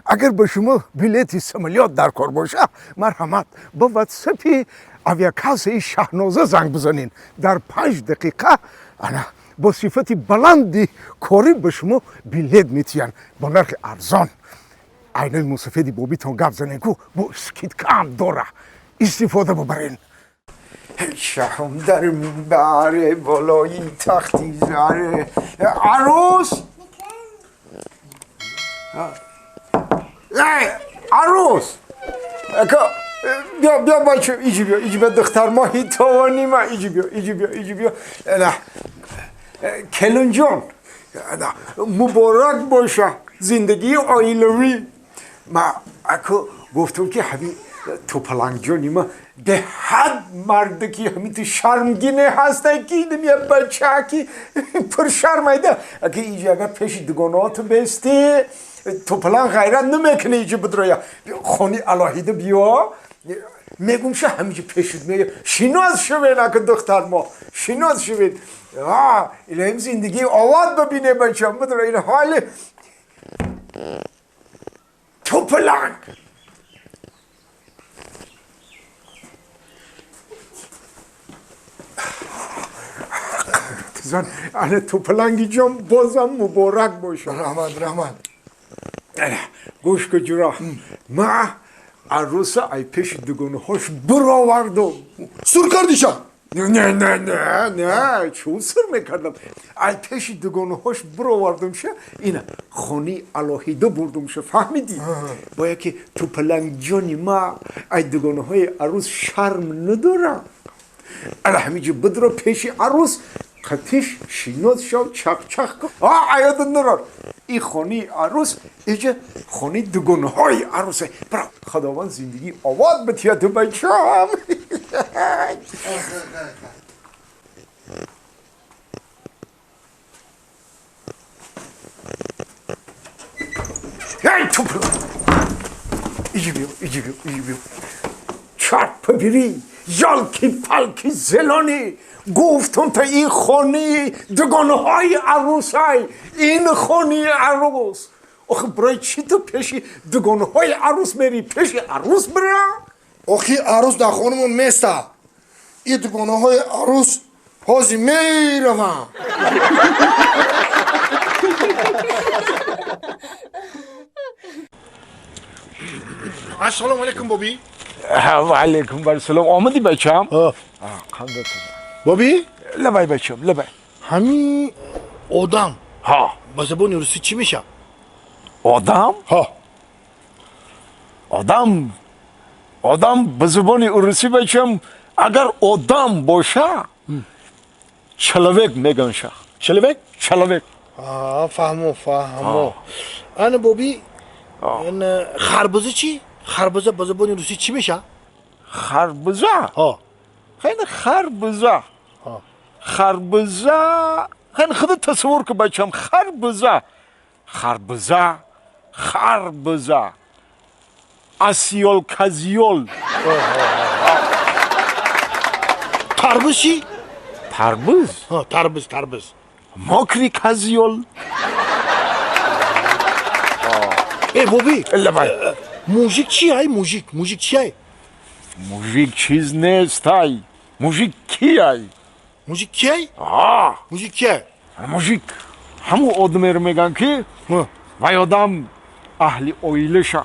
Агар ба шумо билети самолёт дар кор боша, марҳамат, ба ватсапи авиакассаи Шаҳноза занг бизанед. Дар 5 дақиқа ана бо сифати баланди корӣ ба шумо билет метиҳанд бо нархи арзон. Айнои мусафеди бобитон гап занен, ку бо скидка ам дора, истифода бубарен. Шаҳом дар минбаре, болои тахти заре арӯс. Эй, арӯс! Ака, биё, биё, бача, иҷи биё, иҷи биё, духтар моҳи товони ма, иҷи биё, иҷи биё, иҷи биё. Ана, келинҷон, ана, муборак боша зиндагии оилавӣ. Ма ака гуфтам, ки ҳамин топалангҷони ма беҳад марде, ки ҳамин ту шармгине ҳастай, ки я бача ки пуршармайда. Ака, иҷи агар пеши дугонаоту бести, топаланг ғайрат намекунӣ, иҷи бидроя хони алоҳида биё, мегум ша, ҳамиҷи пешит мея, шинос шувен. Ака, духтар мо, шинос шувен. Илоҳим зиндагии овод бибине, бачам, бидро ин ҳоли топаланг. Зан, ана, топаланги ҷон, бозам муборак боша. Раҳмат, раҳмат. Гӯш ку, ҷура, ма арӯса ай пеши дугонаҳош буровардум. Сур кардиша? Не, не, не, не, чун сур мекардам? Ай пеши дугонаҳош буровардумша, ина хонаи алоҳида бурдумша, фаҳмидӣ? Бояд ки тупалангҷони ма ай дугонаҳои арӯс шарм надора. Ала ҳамиҷо бидро, пеши арӯс қатиш шинос шав, чақчақ кун, аёда нарор, ин хонаи арӯс, иҷа хонаи дугонаҳои арӯсе. Бира, худованд зиндагии овод битиҳад, бачам. Эй, тупла, иҷи биё, иҷи биё, иҷи биё, чарпа бирӣ, ёлки-палки зелёный. Гуфтум та, ин хонаи дугонаҳои арӯсай, ин хонаи арӯс. Охи, барои чӣ ту пеши дугонаҳои арӯс мери? Пеши арӯс бира. Охи, арӯс дар хонамон места. И дугонаҳои арӯс ҳозир мераванд. Ассалому алайкум, боби. Ва алайкум вассалом. Омадӣ, бачам? Боби. Лабай, бачам, лабай. Ҳамин одам ҳа ба забони русӣ чӣ мешавад? Одам? Ҳа. Одам, одам ба забони урусӣ, бачам, агар одам боша, человек меганша. Человек? Человек. Фаҳмо, фаҳмо. Ана, боби, харбуза чӣ? Харбуза ба забони русӣ чӣ мешавад? Харбуза? Ҳа. Хеле харбуза, харбуза, хеле худ тасаввур ку, бачам, харбуза, харбуза, харбуза, осёл, козёл. Тарбуз чӣ? Тарбуз? Тарбуз, тарбуз. Мокрый козёл. Э, боби. Лабай. Мужик чи ай? Мужик, мужик чи ай? Мужик чиз нестай. Мужик кияй? Мужик ки ай? Мужик ки ай? Мужик ҳамун одамеро мегӯянд, ки вай одам аҳли оилаша,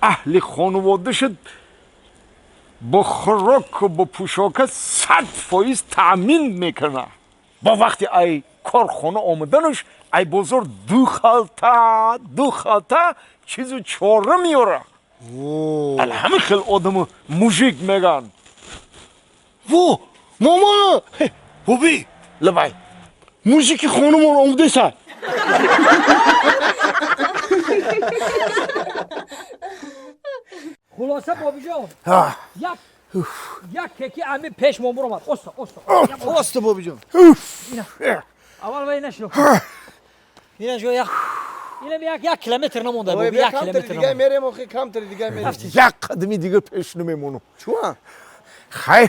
аҳли хонаводаша бо хӯроку бо пӯшока 100% таъмин мекунад. Бо вақти ай корхона омаданаш, ай бозор ду халта, ду халта чизу чора меёра. Ала ҳамин хел одаму мужик мегӯянд. Во, мама, боби. Лабай. Мужики хонумон омадеса. Хулоса, бобиҷон, як як теки ами пеш мо буромад, оста, оста. Оста, бобиҷон. Аввал вай нашино, ина ҷо як, инам як як километр намонда, боби, як километр. Дига мерем, охи, камтар дига мерем. Як қадами дига пеш намемонам. Чуа? Хай,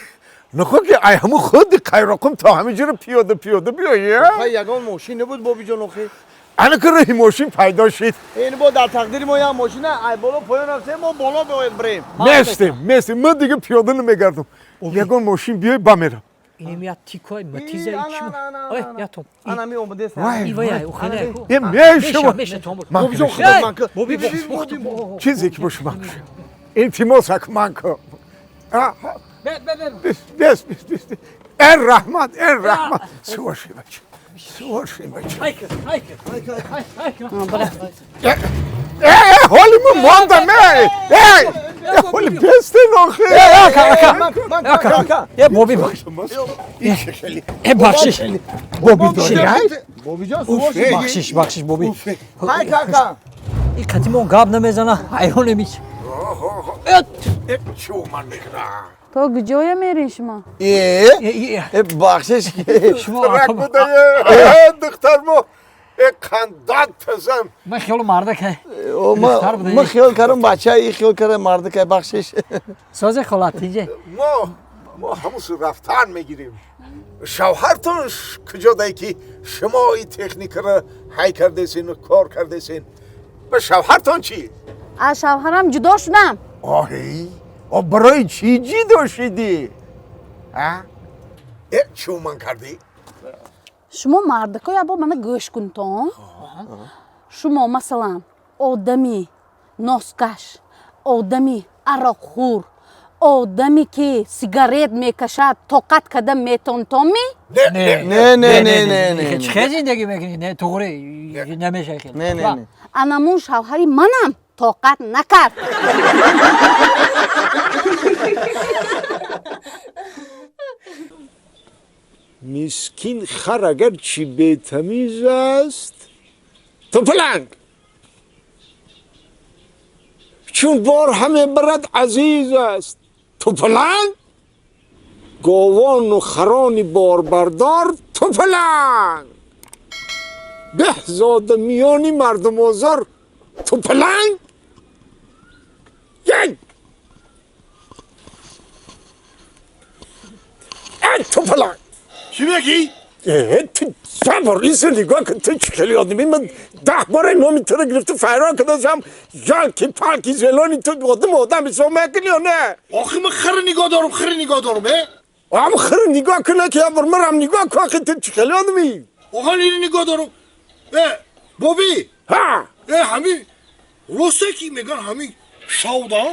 нахо ки ай ҳамун худи Қайроқум то ҳамин ҷоро пиёда пиёда биёя. Хай, ягон мошин набуд, бобиҷон, охи. Ана ки роҳи мошин пайдо шид. Ин бо дар тақдири мо як мошина, ай боло поён рафтем, мо боло бояд бирем. Местем, местем. Ман дига пиёда намегардам. Ягон мошин биёй, ба мерам. Инем я тикой матиза ичмо. Ой, я том. Ана ми омадест. Вай, И вай, охине. Е, мешава. Меша том. Ман Бобиҷон, ки худо ман ки. Боби, Боби, боби. Чизе ки боша ман кушам. Илтимос ак ман ку. Бе, бе, бе. Бис, бис, бис, бис. Эр раҳмат, эр раҳмат. Сувоши бача. Сувоши бача. Айка, айка. Айка. Э, ҳоли мо мондам, э! Э, ҳоли бестен охи. Ака, ака. Ман ака. Е, боби, бахш. Е, бахшиш. Боби дори, ай? Бобиҷон, сувоши. Бахшиш, бахшиш, боби. Ҳай кака. И қатимон гап намезана, ҳайрон емич. Э, чӣ ман мекунам? То куҷоя мерин шумо? Э, э, бахшиш. Шумо Рак будае, духтар мо. Э, қандат тазам. Ман хиёлу мардак. Ма хиёл кардам бача, и хиёл кардам мардак, бахшиш. Созе холат инҷа. Мо ҳамус рафтан мегирем. Шавҳартон куҷо дай ки шумо и техникаро ҳай кардесин, кор кардесин? Ба шавҳартон чӣ? Аз шавҳарам ҷудо шудам. Оҳи, о барои чӣ ҷидо шидӣ? А? Э, чӣ ман кардӣ? Шумо мардако ябо мана гӯш кунтон. Шумо масалан одами носкаш, одами ароқхӯр, одаме ки сигарет мекашад, тоқат карда метонтонми? Не, не, Не, не, не, не, не. Чӣ хел зиндагӣ мекунӣ? Не, туғри намешай хел. Не, не, не. Анамун шавҳари манам тоқат накард. Мискин хар агар чӣ бетамиз аст, ту паланг чун бор ҳаме барад азиз аст, ту паланг говону харони борбардор, ту паланг беҳзода миёни мардумозор, ту паланг. Як эй, ту паланг. Чӣ мегӣ? Э, ту сабр, инсо нигоҳ кун, ту чӣ хеле одами? Ман 10 бора номи туро гирифта файрон кардасам. Ялки палки зелони, ту одам одам ҳисоб мекунӣ ё не? Охи ман хири нигоҳ дорум, хири нигоҳ дорум, э? Ам хири нигоҳ куна ки я бор марам нигоҳ кун, охи ту чӣ хеле одами? Оха ири нигоҳ дорум. Э, боби! Ҳа! Э, ҳами росте ки меган ҳами шавда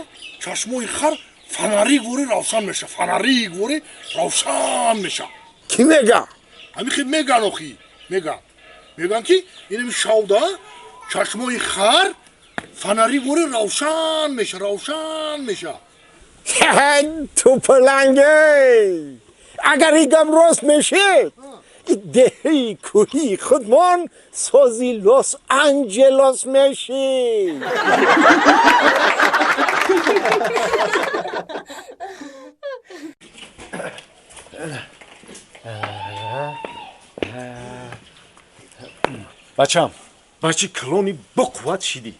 чашмои хар фонари гӯри равшан меша, фонари гӯри равшан меша. Кӣ мега? Ҳами хел меган охи, меган. Меган ки инами шавда чашмои хар фонари гӯри равшан меша, равшан меша. Ту паланге! Агар и гап рост мешид, и деҳаи кӯҳии худмон сози Лос Анҷелос мешид. Бачам, бачи калони боқувват шидӣ,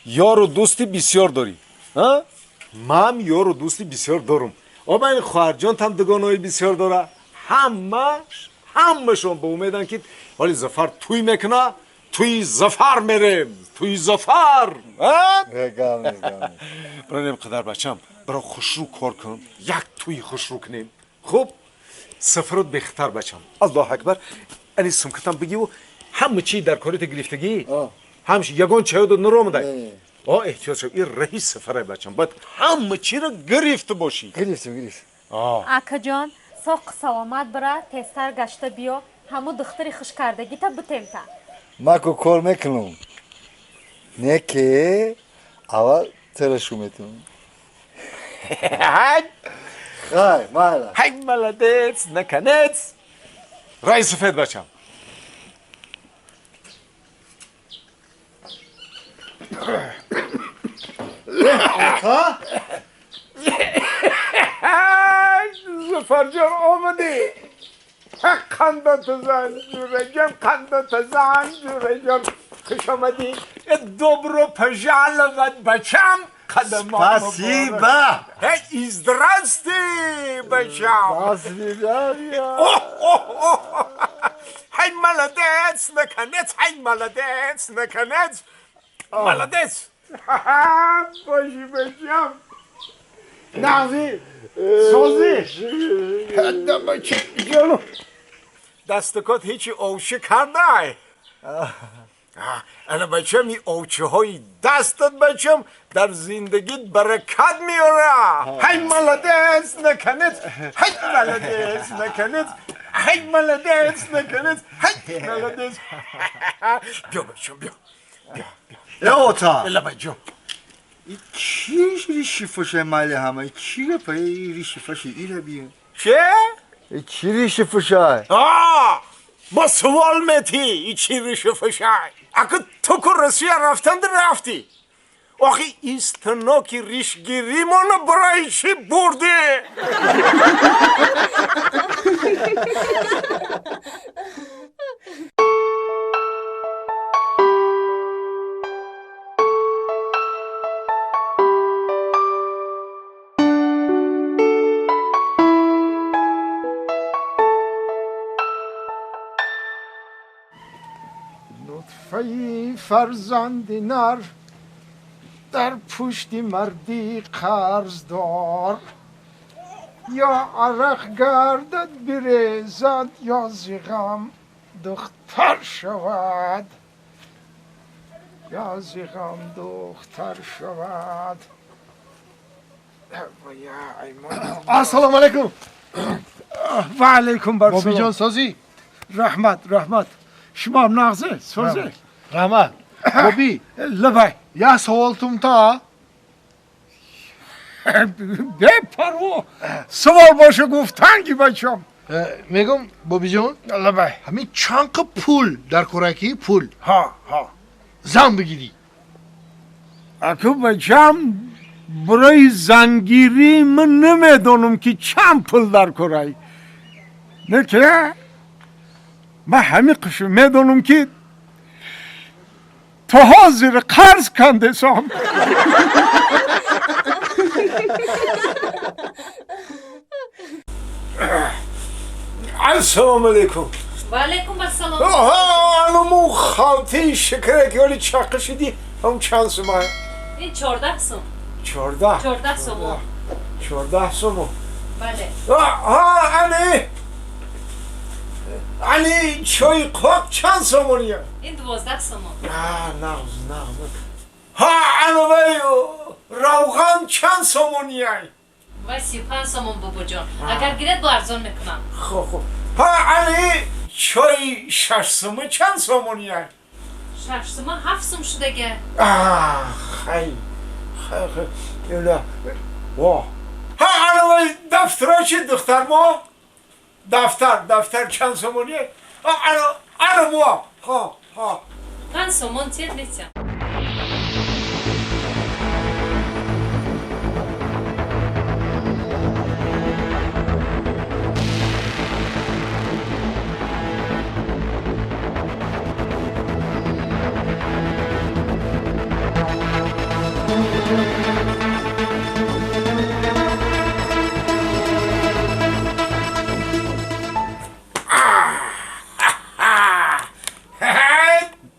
ёру дӯсти бисёр дорӣ. А? Ман ёру дӯсти бисёр дорум. Обайн хоҳарҷонтам дугонаҳои бисёр дора. Ҳамаш, ҳамашон ба умеданд ки ҳоли Зафар тӯй мекуна, тӯи Зафар мерем, тӯи Зафар. А? Гап нест, гап нест. Бирорем қадар бачам, биро хушрӯ кор кун, як тӯи хушрӯ кунем. Хуб, сафарот бехатар бачам. Аллоҳ акбар. Ани сумкатам бигиву ҳама чӣ дар корита гирифтагӣ, ҳамаш ягон чаёдо наромадай. О, эҳтиёт шав, ин раҳи сафарай бачам, бояд ҳама чиро гирифта бошӣ. Гирифтем, гирифтем. Акаҷон, соқ саломат бира, тезтар гашта биё, ҳаму духтари хушкардагита бутемта. Ман ку кор мекунам. Не ки аввал туро шу метунам. Ҳай! Хай, майла. Ҳай, молодец, наконец. Раи сафед бачам. Ака? Зафарҷон, омадӣ? Қанда тазан, ҷураҷон, қанда тазан, ҷураҷон, хуш омадӣ. Добро пожаловать, бачам. Қадамон Спасибо. Эй, и здрасте, бачам. До свидания. Оҳ, оҳ, оҳ. Ҳай молодец, наконец, ҳай молодец, наконец, молодец. Боши бачам. Нағзи, созӣ. Ҷону. Дастакот ҳечи овчӣ кардай. Ана бачам, ин овчиҳои дастат бачам дар зиндагит баракат меёра. Ҳай молодец, наконец, ҳай молодец, наконец, ҳай молодец, наконец, ҳай молодец. Биё бачам, биё. Биё, биё. Э ота. Эла бачам. Чӣ риши майли ҳама? Чӣ гапа риши фаши ира биё? Че? Чӣ риши фушай? А! Бо сувол метӣ, и чӣ риши фушай? Ака ту ку Россия рафтанди рафтӣ. Охи истаноки ришгиримона барои чӣ бурдӣ? Нутфаи фарзанди нар дар пушти марди қарздор ё арақ гардад бирезад ё зи ғам духтар шавад, ё зи ғам духтар шавад. Ассалому алайкум. Ва алайкум барсалом. Бобиҷон, созӣ? Раҳмат, раҳмат. Шумо нағзе, созе? Раҳмат. Боби, лабай. Як саволтум та? Бепарво. Савол боша гуфтанги бачам. Мегум, Бобиҷон, лабай. Ҳамин чанд қа пул дар кораки пул? Ҳа, ҳа. Зан бигирӣ. Аку бачам, барои зангирӣ ман намедонам ки чанд пул дар корай. Не ки? Ман ҳамин қишм медонам ки то ҳозир қарз кандесам. Ассалому алайкум. Ва алайкум ассалом. Оҳа, ануму халтаи шакаре ки ҳоли чаққа шудӣ, ҳам чанд сум? Ин 14 сум. 14? 14 сум. 14 сум. Бале. Аҳа, ани. Ани чойи қоқ чанд сомония? Ин 12 сум. А, нағз, нағз. Ҳа, анавай равған чанд сомония? Вай 35 сомон, бобоҷон. Агар гиред, бо арзон мекунам. Хуб, хуб. Ҳа, ани чойи 6 сума чанд сомония? 6 сума 7 сум шудага. А, хай, хай, хай. Эла. Во. Ҳа, анавай дафтара чи духтармо? Дафтар, дафтар чанд сомония? Ана, ана мо. Ҳа, ҳа. 5 сомон тед метиям.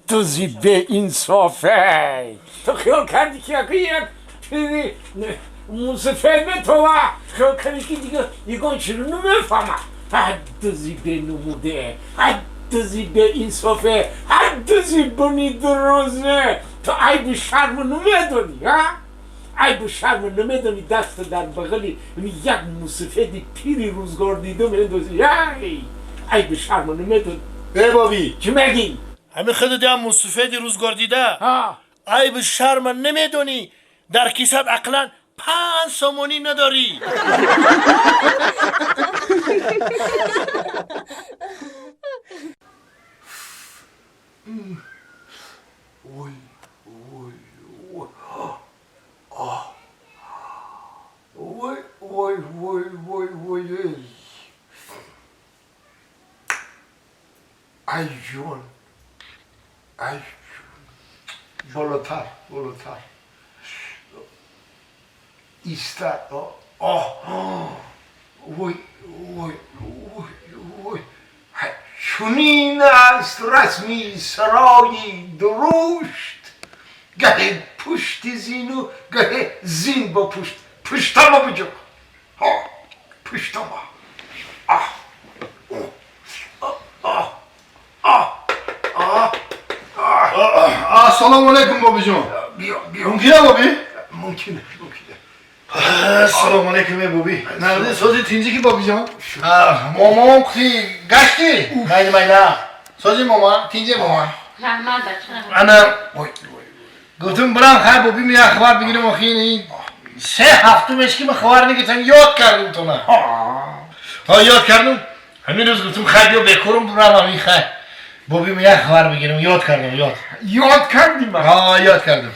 دوزی به انصافه تو خیال کردی که یک پیری موسفید به تو خیال کردی که دیگه یگان چی رو نمیفهمم. دوزی به نموده، دوزی به انصافه، دوزی بنی دروزه. تو عیب شرم نمیدونی، ها؟ عیب شرم نمیدونی. دست در بغلی یک موسفید پیری روزگار دیده میندازی. عیب شرم نمیدونی. ای بابی چی میگی؟ ҳамин худат ям мусуфеди рӯзгор дида, айби шарма намедонӣ, дар кисат ақлан 5 сомонӣ надорӣ. Ой, ой, ой, ой, ой, ой, ой, ой, ой. Ай ҷон, ай ҷон. Болотар, болотар. Истад. Оҳ, ой, ой, ой, ой. Ай Чунин аст расми сарои дурушт, гаҳе пушти зину, гаҳе зин ба пушт. Пуштама биҷуқ. Ҳа, пуштама. Аҳ. Аҳ. Аҳ. Аҳ. Ассалому алайкум, бобиҷон. Биё, биё. Мумкина, боби? Мумкина, мумкина. Ассалому алайкум, э боби. Нағзи, сози, тинҷи ки, бобиҷон? Момамам қути гашти? Майли, майла. Сози, мома, тинҷе, мома. Раҳмат, бача. Ана Ой, ой. гуфтум бирам, хай, боби, ми як хабар бигирам, охи ин 3 ҳафтум еш ки ман хабар нагирифтам, ёд кардум тона. Ҳа, ёд кардум. Ҳамин рӯз гуфтум, хай, биё, бекорум, бирам ҳамин, хай, боби, ми як хабар бигирам, ёд кардум, ёд. Ёд кардӣ ман? Ҳа, ёд кардум.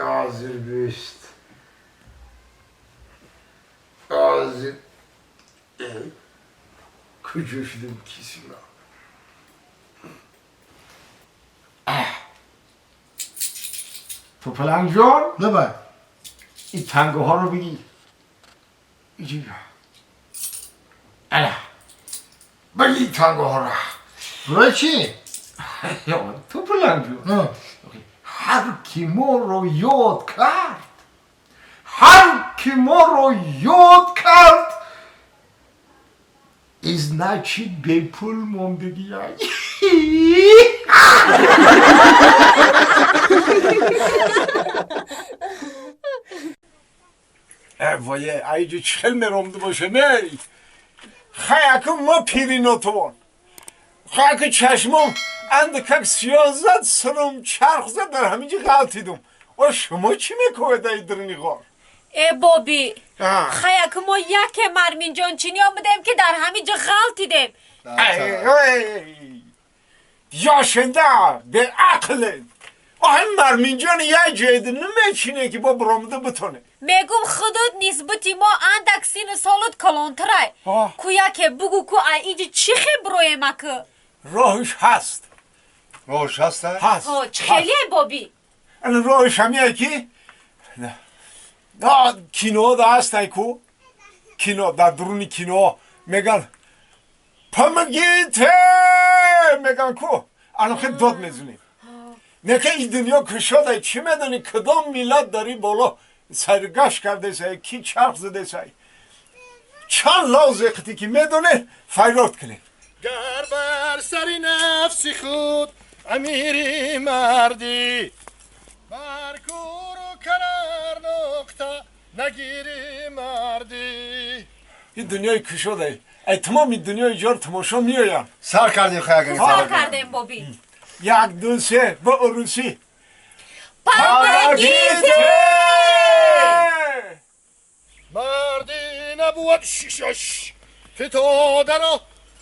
Ҳозир бист. Ҳозир. Куҷо шудем кисира? Топаланг ҷон. Лабай. ин тангаҳоро бигир. Иҷи. Ана. Бигир тангаҳоро. Барои чӣ? Топаланг ҷон. Ҳар ки моро ёд кард, ҳар ки моро ёд кард, и значит бепул мондагиай. Вое, айҷи чхел меромда боше, ней. Хаяку мо пиринотувон. Хаяку чашмом андакак сиёҳ зад, сарум чарх зад, дар ҳаминҷи ғалтидум. О, шумо чӣ мекунед ай даруни ғор? Э боби, хаяк мо яке марминҷончинӣ омадем, ки дар ҳамин ҷо ғалтидем. Ёшинда беақлед. Оҳи, марминҷон як ҷойда намечине, ки бо биромада битоне. Мегум, худут нисбати мо андак сину солут калонтарай. Ку яке бугу, ку ай инҷи чӣ хел бироем акы? Роҳш ҳаст. Роҳш ҳаста? Ҳаст. Чӣ хеле, боби? Ана, роҳш ҳамие ки кино да ҳастай ку, кино, дар дуруни кино меган «Помогите» меган ку, ана хел дод мезунем. Нека ин дунё кушодай, чӣ медонӣ, кадом миллат дар ин боло саргашт кардесай, ки чарх задесай. Чанд лавзе қити ки медоне, фарёд кунед. Гар бар сари нафси худ амири мардӣ, бар куру канар нуқта нагири мардӣ. Ин дунёи кушодай, ай тамоми дунёи ҷор тамошо меоянд. Сар кардем, хай. Сар кардем, боби. Як, ду, се, ба урусӣ. Помогите! Мардӣ набуд шиш фитодаро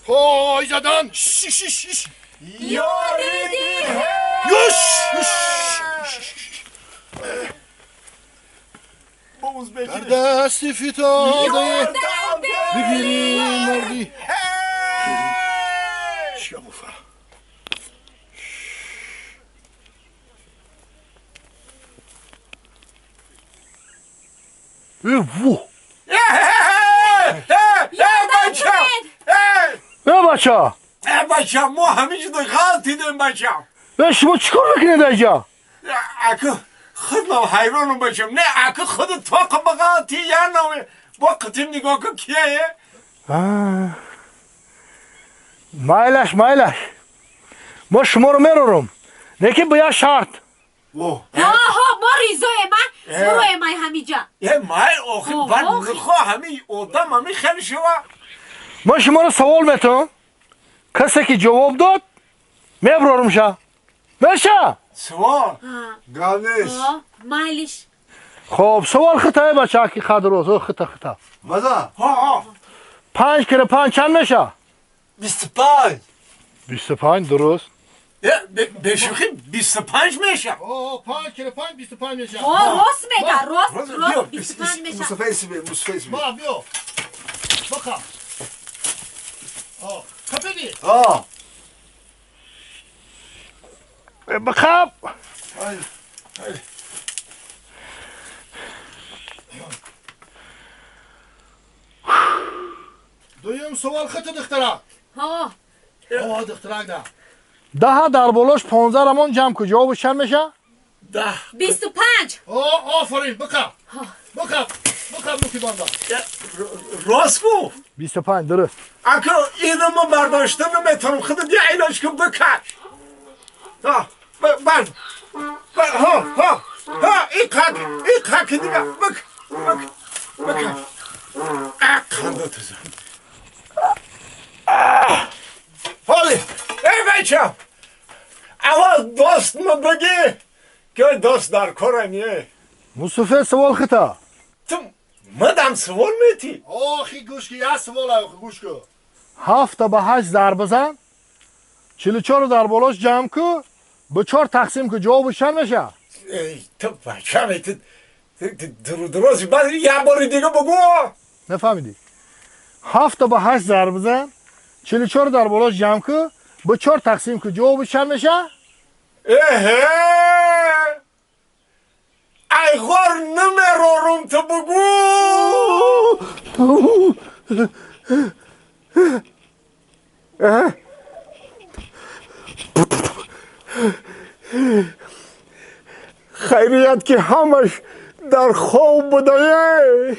пой задан шиш. Ёри диҳе. Юш. Ба узбекӣ. Дар дасти фитода бигири мардӣ. Чия буфа? Э, ву! Бача! Э, бача! Э, бача, мо ҳамин ғалтидем, бача. Э, шумо чӣ кор мекунед айҷа? Аку худам ҳайронум, бачам. Не, аку худ тоқа ба ғалти янаме. Бо қитим нигоҳ кун, кияе? Майлаш, майлаш. Мо шуморо мерорум. Лекин бо як шарт. Ҳо, мо ризоем, а буроем ай ҳамиҷа. Э, май, охи, бад михо ҳами одам ҳами хел шава. Мо шуморо савол метавон. Касе ки ҷавоб дод, меброрумша. Меша? Савол? Гап нест. Майлиш. Хоб, савол хитае, бача, ки қадроз, хита, хита. Маза? Ҳо. 5 кира 5 чанд меша? 25. 25, дуруст. Бешӯхӣ 25 меша. 5 кира 5 25 меша. О, рост мега, рост, рост, 25 меша. Мустафа исме, Мустафа исме. Ма, биё. Бақа. Капеди. А. Бақаб. Ай. Дуюм савол хати духтарак. Ҳа. О, духтарак да. 10 дар болош 15 рамон ҷамъ ку, ҷавобаш чанд меша? 10. 25. О, офарин, биқаб. Биқаб, биқаб муки банда. Рост гуфт. 25 дуруст. Ако инро ман бардошта наметавонам, худат я илоҷ кун бикаш. Ҳа, бар. Ҳа, ҳа. Ҳа, ин қак, ин қак дига. Бик, бик, бикаш. Қанда тузан. Ҳоли, эй бача. Аввал дост ма бигӣ, ки дост дар кора не. Мусуфе савол хита. Ту мадам савол метӣ? Охи гӯш ки, як савол охи гӯш ку. 7 ба 8 зарб зан, 44 дар болош ҷамъ ку, ба 4 тақсим ку, ҷавобаш чанд меша? Эй, ту бача, ту дуруст, баъд як бори дига бугӯ. Нафаҳмидӣ? 7 ба 8 зарб зан, 44 дар болош ҷамъ ку, ба 4 тақсим ку, ҷавобаш чанд меша? Эҳе! Айғор намерорум ту бугӯ. Хайрият ки ҳамаш дар хоб будае.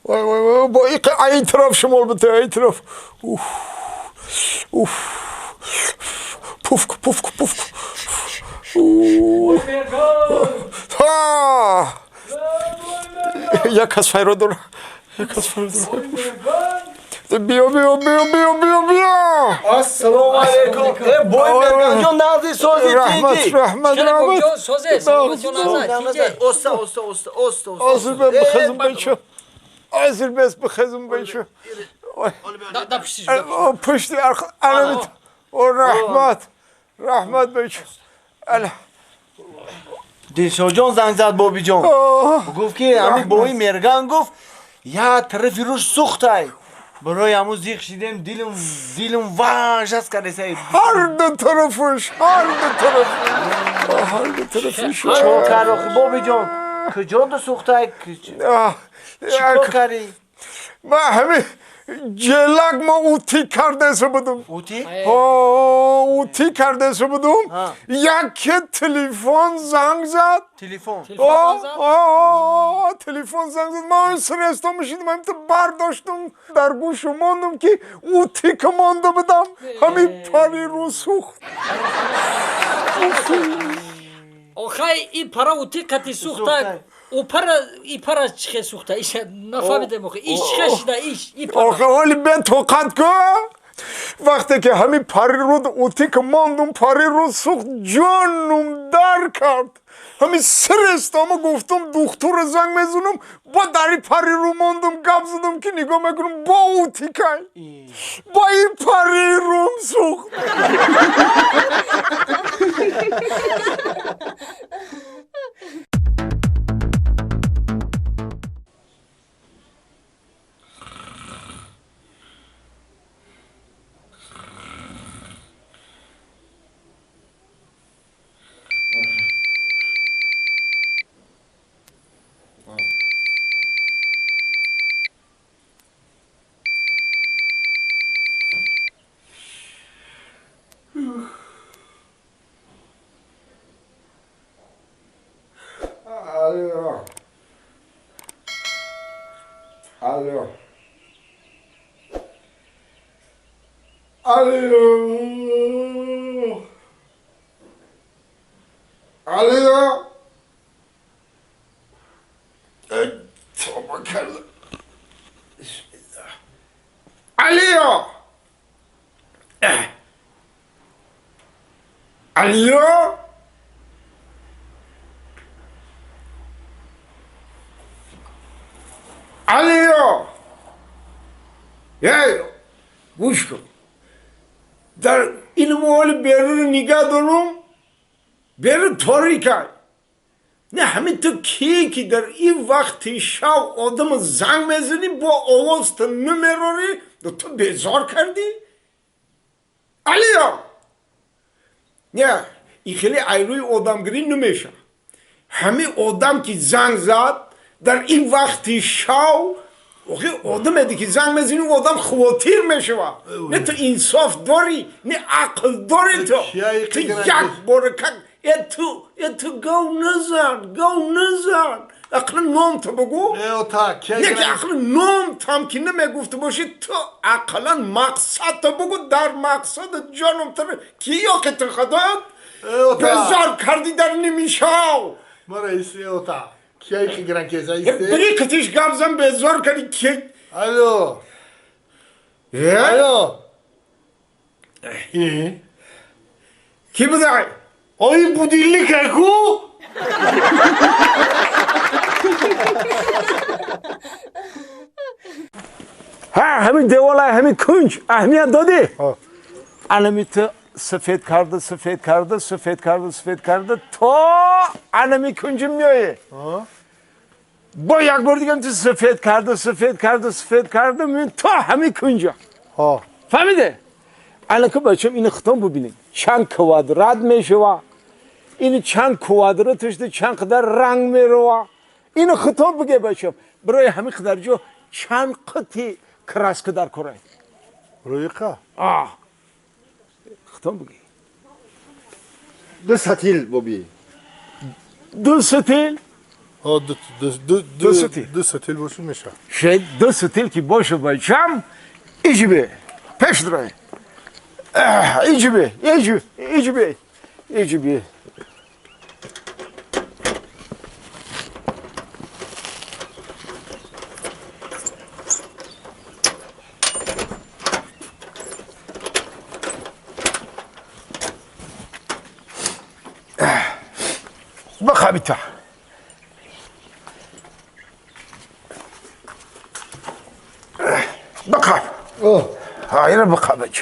Вай, вай, вай, бо ин тараф шумол бите, ин тараф. Уф, уф. Пуф, пуф, пуф. Ҳа! Як кас файро дора. Як кас файро дора. Биё, биё, биё, биё, биё, биё. Ассалому алайкум. Э, бой Мерган ҷон, назди сози Раҳмат, тинҷи. раҳмат, раҳмат. Созе, саломатён назар. Оста, оста, оста, оста, оста. Озир бе бихезм бечо. Озир бес бихезм бечо. Да пуштиш. Пушти аламит. О, раҳмат. Раҳмат бечо. Ала. Дилшодҷон занг зад Бобиҷон. Гуфт ки ҳамин бои Мерган гуфт, я тарафи рӯш сӯхтай. Барои ҳамун зиқ шидем, дилум дилум ваҳшат кардесай. Ҳар ду тарафаш, ҳар ду тараф. Ҳар ду тарафаш. Чикор кард охи Бобиҷон? Куҷо ду сӯхтай? Чикор кардӣ? Ман ҳамин ҷелак ма утӣ кардаса будум. Утӣ? Ҳо, утӣ кардаса будум. Яке телефон занг зад. Телефон? О, телефон занг зад. Ман срестом шидам, ҳамин бардоштум, дар гӯшу мондум ки утӣ ка монда будам. Ҳамин пари рӯ сӯхт. Охай, ин пара утӣ қати сӯхта. У пара, и пара чихе сӯхта, иш нафаҳмидем охи. Иш чихе шида, иш, и пара. Охе, ҳоли бетоқат ку. Вақте ки ҳамин пари рӯд утӣ ка мондум, пари рӯ сӯхт, ҷонум дар кард. Ҳамин срестома гуфтум, духтура занг мезанам, бо дари пари рӯ мондум, гап задам ки нигоҳ мекунам, бо утӣ кай. Бо ин пари рӯм сӯхт. Алло. Алло. Алло. Алло. Тоба карда. Бисмиллаҳ. Алло. Алло. Алло. Эй, гӯш кун. Дар ин моли берун нигаҳ дорум, берун торикай. Не ҳамин ту кие ки дар ин вақти шав одама занг мезанӣ, бо овоз ту намерорӣ, ту безор кардӣ? Алло. Не, ин хеле айрӯи одамгирӣ намеша. Ҳамин одам ки занг зад дар ин вақти шав, охи одаме ки занг мезани, одам хавотир мешавад. Не ту инсоф дорӣ, не ақл дорӣ ту. Ту як бора как ту гов назан, гов назан. Ақли ном ту бугу. Не ки ақли ном там ки намегуфта бошӣ, ту ақлан мақсад ту бугу, дар мақсад ҷоном ту ки ёки ту худот безор кардӣ дар нимишав. Бери китиш гап зан, безор кардӣ ки. Алло. Алло. Ки будай? Ой, будильник аку? Ҳа, ҳамин деволай, ҳамин кунҷ аҳамият додӣ? Анами ту сафед карда, сафед карда, сафед карда, сафед карда, то анами кунҷи меоӣ. Бо як бор дигам ту сафед карда, сафед карда, сафед карда, то ҳамин кунҷа. Фаҳмиде? Анака бачам ини хитон бубинед. Чанд квадрат мешава, ини чанд квадраташ чанд қадар ранг мерава. Ини хитон биге бачам. Барои ҳамин қадар ҷо чанд қити краска дар корай. Рӯиқа? Хитон биге. 2 сатил боби. 2 сатил? 2 сатил. 2 сатил бошу меша. Шед 2 сатил ки бошу бачам, иҷбе. Пеш драй. Иҷбе, иҷбе, иҷбе, иҷбе. بخابتا بخاب. هاي انا بخابج.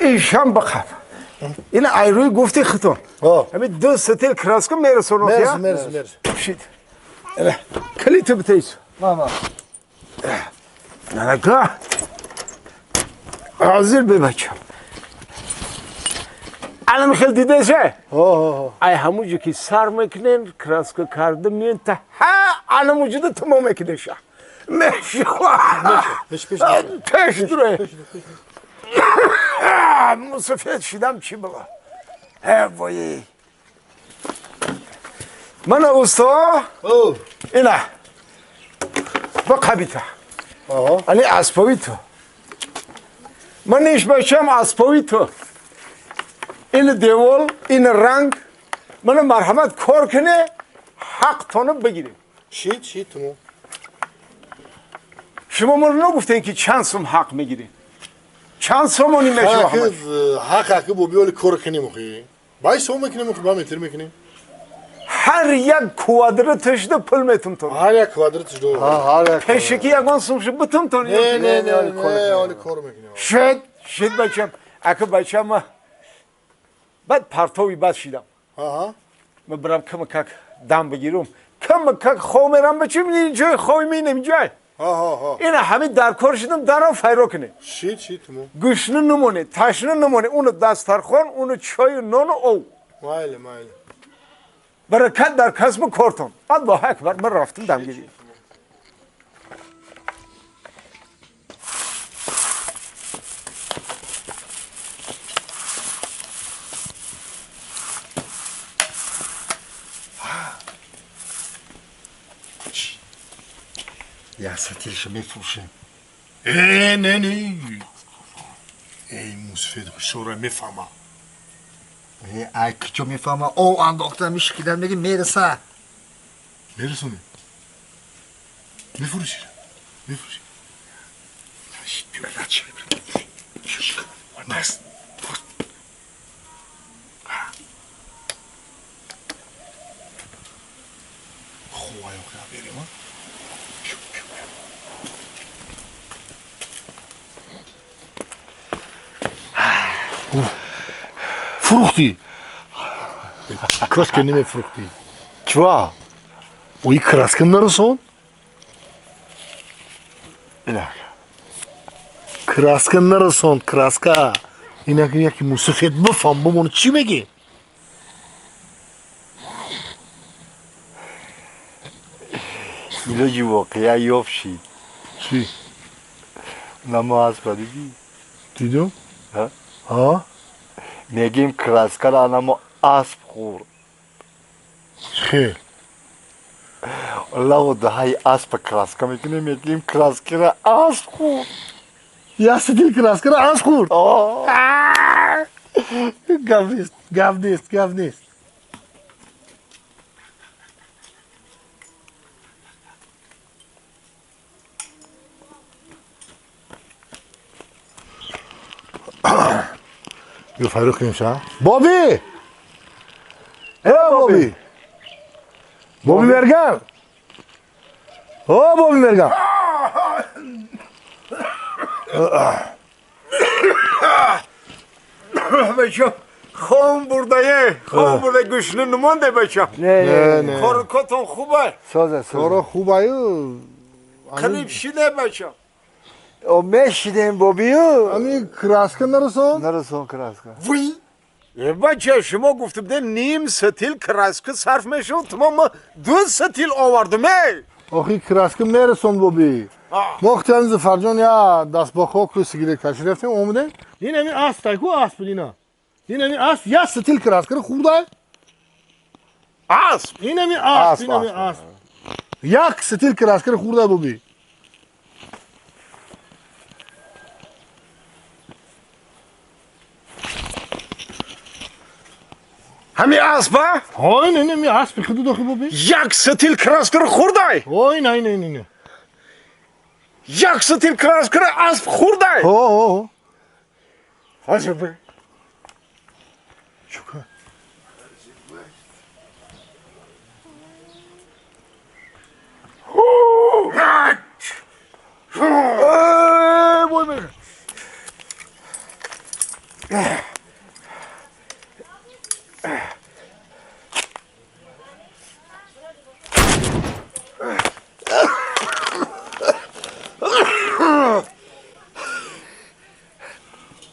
ایشان بخاب. این ایروی گفتی ختون. همین 2 ستیل کراسکو میرسونو. مرسی مرسی مرسی. شید. کلیت بتیس. ماما. نه نه. حاضر ببچم. الان خیلی دیده شه؟ ای همونجا که سر میکنین کراسکو کرده میین تا ها الان موجوده تمام میکنه شه. میشه. پیش دره. مسافت شدم چی بابا؟ ای وای. من اوستا؟ اینا. با قبیتا. علی اسپوی تو. من ایش بچم اسپوی تو. این دیوال، این رنگ، من مرحمت کار کنه، حق تانو بگیریم. چی تو؟ شما ما رو نگفتین که چند سوم حق میگیریم؟ چند سومونی میشه؟ حق بو بیول کار کنیم آخه. بای سوم میکنیم آخه، با متر میکنیم. هر یک کوادرتش ده پول میتم تو. هر یک کوادرتش دو. هر یک. پیشکی یگان سومش بتم تو. نه نه نه نه، حال کار میکنیم. شد بچم. اگه بچم بعد پرتوی بد شدم. من برم کم کک دم بگیرم. کم کک خو میرم بچم اینجا خو مینم جای. اینا همه در کار شدم درم فیرو کنه. چی تو؟ گوشنه نمونه، تشنه نمونه، اونو دسترخوان، اونو چای و نان و او. مایل مایل. برکت در کسب کارتون. الله اکبر من رفتم دمگیری. یا سطیلش میفروشیم. نه نه. ای موسفید خوشوره میفهمم. ای کجا میفهمم؟ او انداختم میشکیدم میگه میرسه. میرسونه. میفروشی. میفروشی. فروختی کاش که نمیفروختی. چرا؟ و این کراسکن نرسون؟ نه. Краска нарасон, краска. Инак яки мусафед бифам бимон чӣ мегӣ? Илоҷи воқеа ёфт шид. Чӣ? Намо аспа дидӣ? Дидум? Ҳа? Мегим краскаро анамо асп хӯрд. Хел. Лаву даҳаи аспа краска мекунем, мегим краскаро асп хӯрд. Як ситил краскаро асп хӯрд? Гап нест, гап нест, гап нест. Ё фарёд кунем ша? Боби! Э, Боби! Боби Мерган! О, Боби Мерган! Бача, хом бурдае, хом бурда гӯшна намонде бача. Не, не. Коркотон хубай. Соза, Кора хубаю. Қариб шиде бача. О, мешидем бобию. Ами краска нарасон? Нарасон краска. Вуй! Бача, шумо гуфта будем ним сатил краска сарф мешуд, тмо ма ду сатил овардем, эй! Охи краска мерасон боби. Мо хтиан Зафарҷон я дастбохо ку сигарет каши рафтем, омадем. Ин ами асп тай ку асп ина. Ин ами асп я сатил краскаро хӯрдай. Асп? Ин ами асп, ин ами асп. Як сатил краскаро хӯрдай боби. Ҳами аспа? Ҳо, ин ами аспи худу дохи боби. Як сатил краскаро хӯрдай? Ҳо, ин ин ин ин. Як сатил краскаро асп хӯрдай? Ҳо, ҳо. Ҳозир. Чука. Бой мега.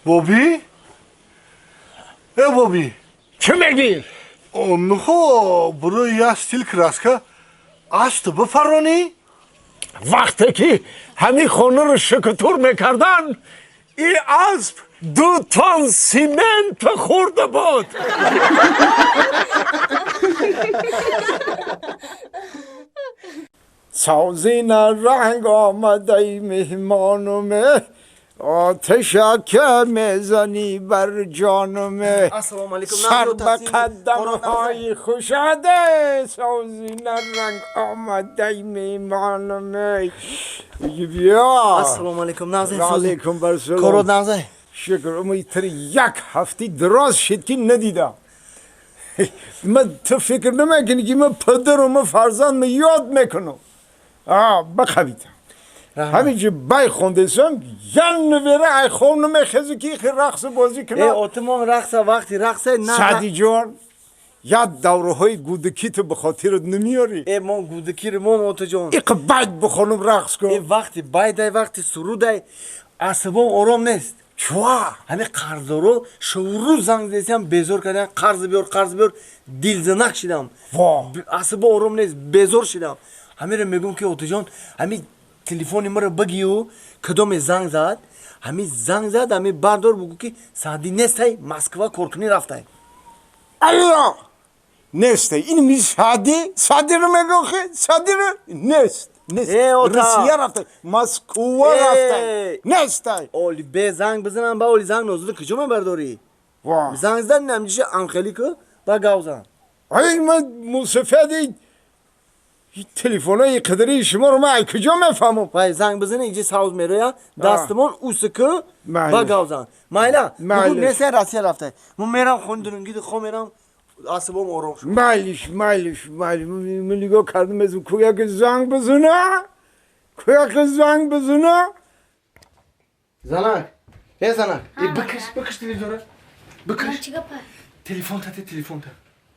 Боби? Э, Боби. Чӣ мегӣ? Онҳо барои як стил краска асп бифаронӣ? Вақте ки ҳамин хонаро шикутур мекарданд, ин асп ду тон симент хӯрда буд. Созина ранг омадаи меҳмонуме, оташа ке мезанӣ бар ҷонуме, сар ба қадамҳои хушоде, созина ранг омадаи меҳмонуме. Биё. Ассалому алайкум, нағзай. Алайкум барсалом. Корот нағзай? Шукр, умедтар як ҳафти дароз шид ки надидам. Ман ту фикр намекунӣ ки ман падару ман фарзанд ман ёд мекунам. Бақавидам. Ҳаминҷо бай хондесам, ян навера ай хом намехезу ки ихи рақсу бозӣ кунам. Э, отимон рақса вақти рақса на. Саъдиҷон, як давраҳои гудакиту ба хотират намеёрӣ? Э, мон гудакиро мон отаҷон. Иқа байд бихонум рақс кун. Э, вақти байдай, вақти сурудай, асабом ором нест. Чуа? Ҳамин қарздоро шурӯ занг задесиам, безор кардиам, қарз биёр, қарз биёр, дилзанак шидам. Во. Асабом ором нест, безор шидам. Ҳаминро мегӯм ки отаҷон, ҳамин телефони маро бигию, кадоме занг зад, ҳамин занг зад, ҳамин бардор бугӯ ки Саъдӣ нестай, Москва коркунӣ рафтай. Алло! Нестай. Ин ми Саъдӣ, Саъдиро мегӯхи, Саъдиро нест. Нест. Э, ота. Русия рафтай, Москва Э. рафтай. Нестай. Оли бе занг бизанам, ба оли занг нозуда куҷо мебардорӣ? Во. Занг задан намҷиша амхелӣ ку, ба гав зан. Ай, ман мусафеди телефонои қадари шуморо ман ай куҷо мефаҳмам? Вай занг бизани, иҷи савз мероя, дастамон усу ку, Майли. ба гав зан. Майла, Майли. бугӯ нестай, Россия рафтай. Ман мерам хун дурунгиди хо мерам, асабом ором шуд. Майлиш, майлиш, майлиш. Ман нигоҳ кардам, аз кӯяки занг бизана, кӯяки занг бизана. Занак, э занак, э бикиш, бикиш телевизора. Бикиш. Чӣ гапа? Телефон тате, телефон та.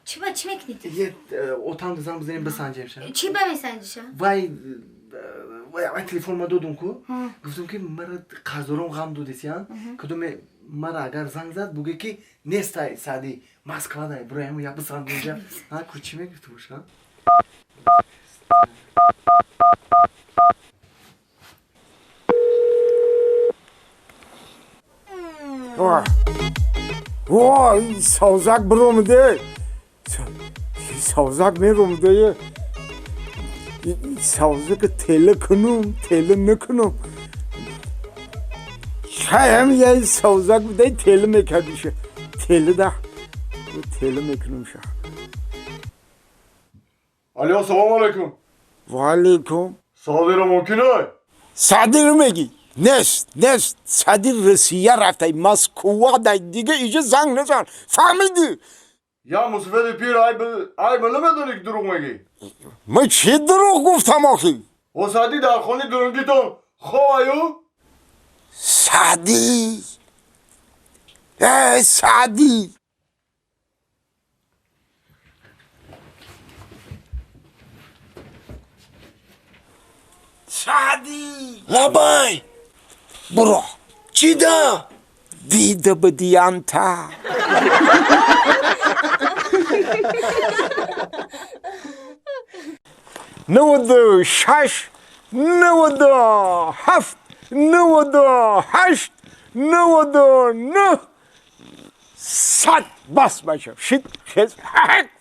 Чӣ ба чӣ мекунӣ? Е, отам занг бизанем, бисанҷем ша. Чӣ ба месанҷиша? Вай, Вай телефон ма додум ку, гуфтум ки мара қарздором ғам додесиян, кадоме мара агар занг зад, буге ки нестай Саъди, Москвадай, бирояму як бисанг унҷа. А ку чӣ мегуфту боша? Вой, савзак биромаде, савзак меромаде. Савзака тела кунум, тела накунум? Шаям я савзак бидай, тела мекардиша, тела да тела мекунум ша. Алло, салом алейкум. Ва алейкум. Саъдиро мумкин ай? Саъдиро мегӣ? Нест, нест. Саъди Русия рафтай, Москва дай, дига иҷа занг назан, фаҳмидӣ? Я мусафеди пир, айба намедонӣ ки дурӯғ мегӣ. Ман чӣ дурӯғ гуфтам охи? О, Саъдӣ дар хони дурӯнгитон ховаю? Саъдӣ, э, Саъдӣ. Саъдӣ. Лабай. Буро. Чӣ да? Дида бидиянта. 96, 97, 98, 99, 100. Бас, бачам, шит, хез,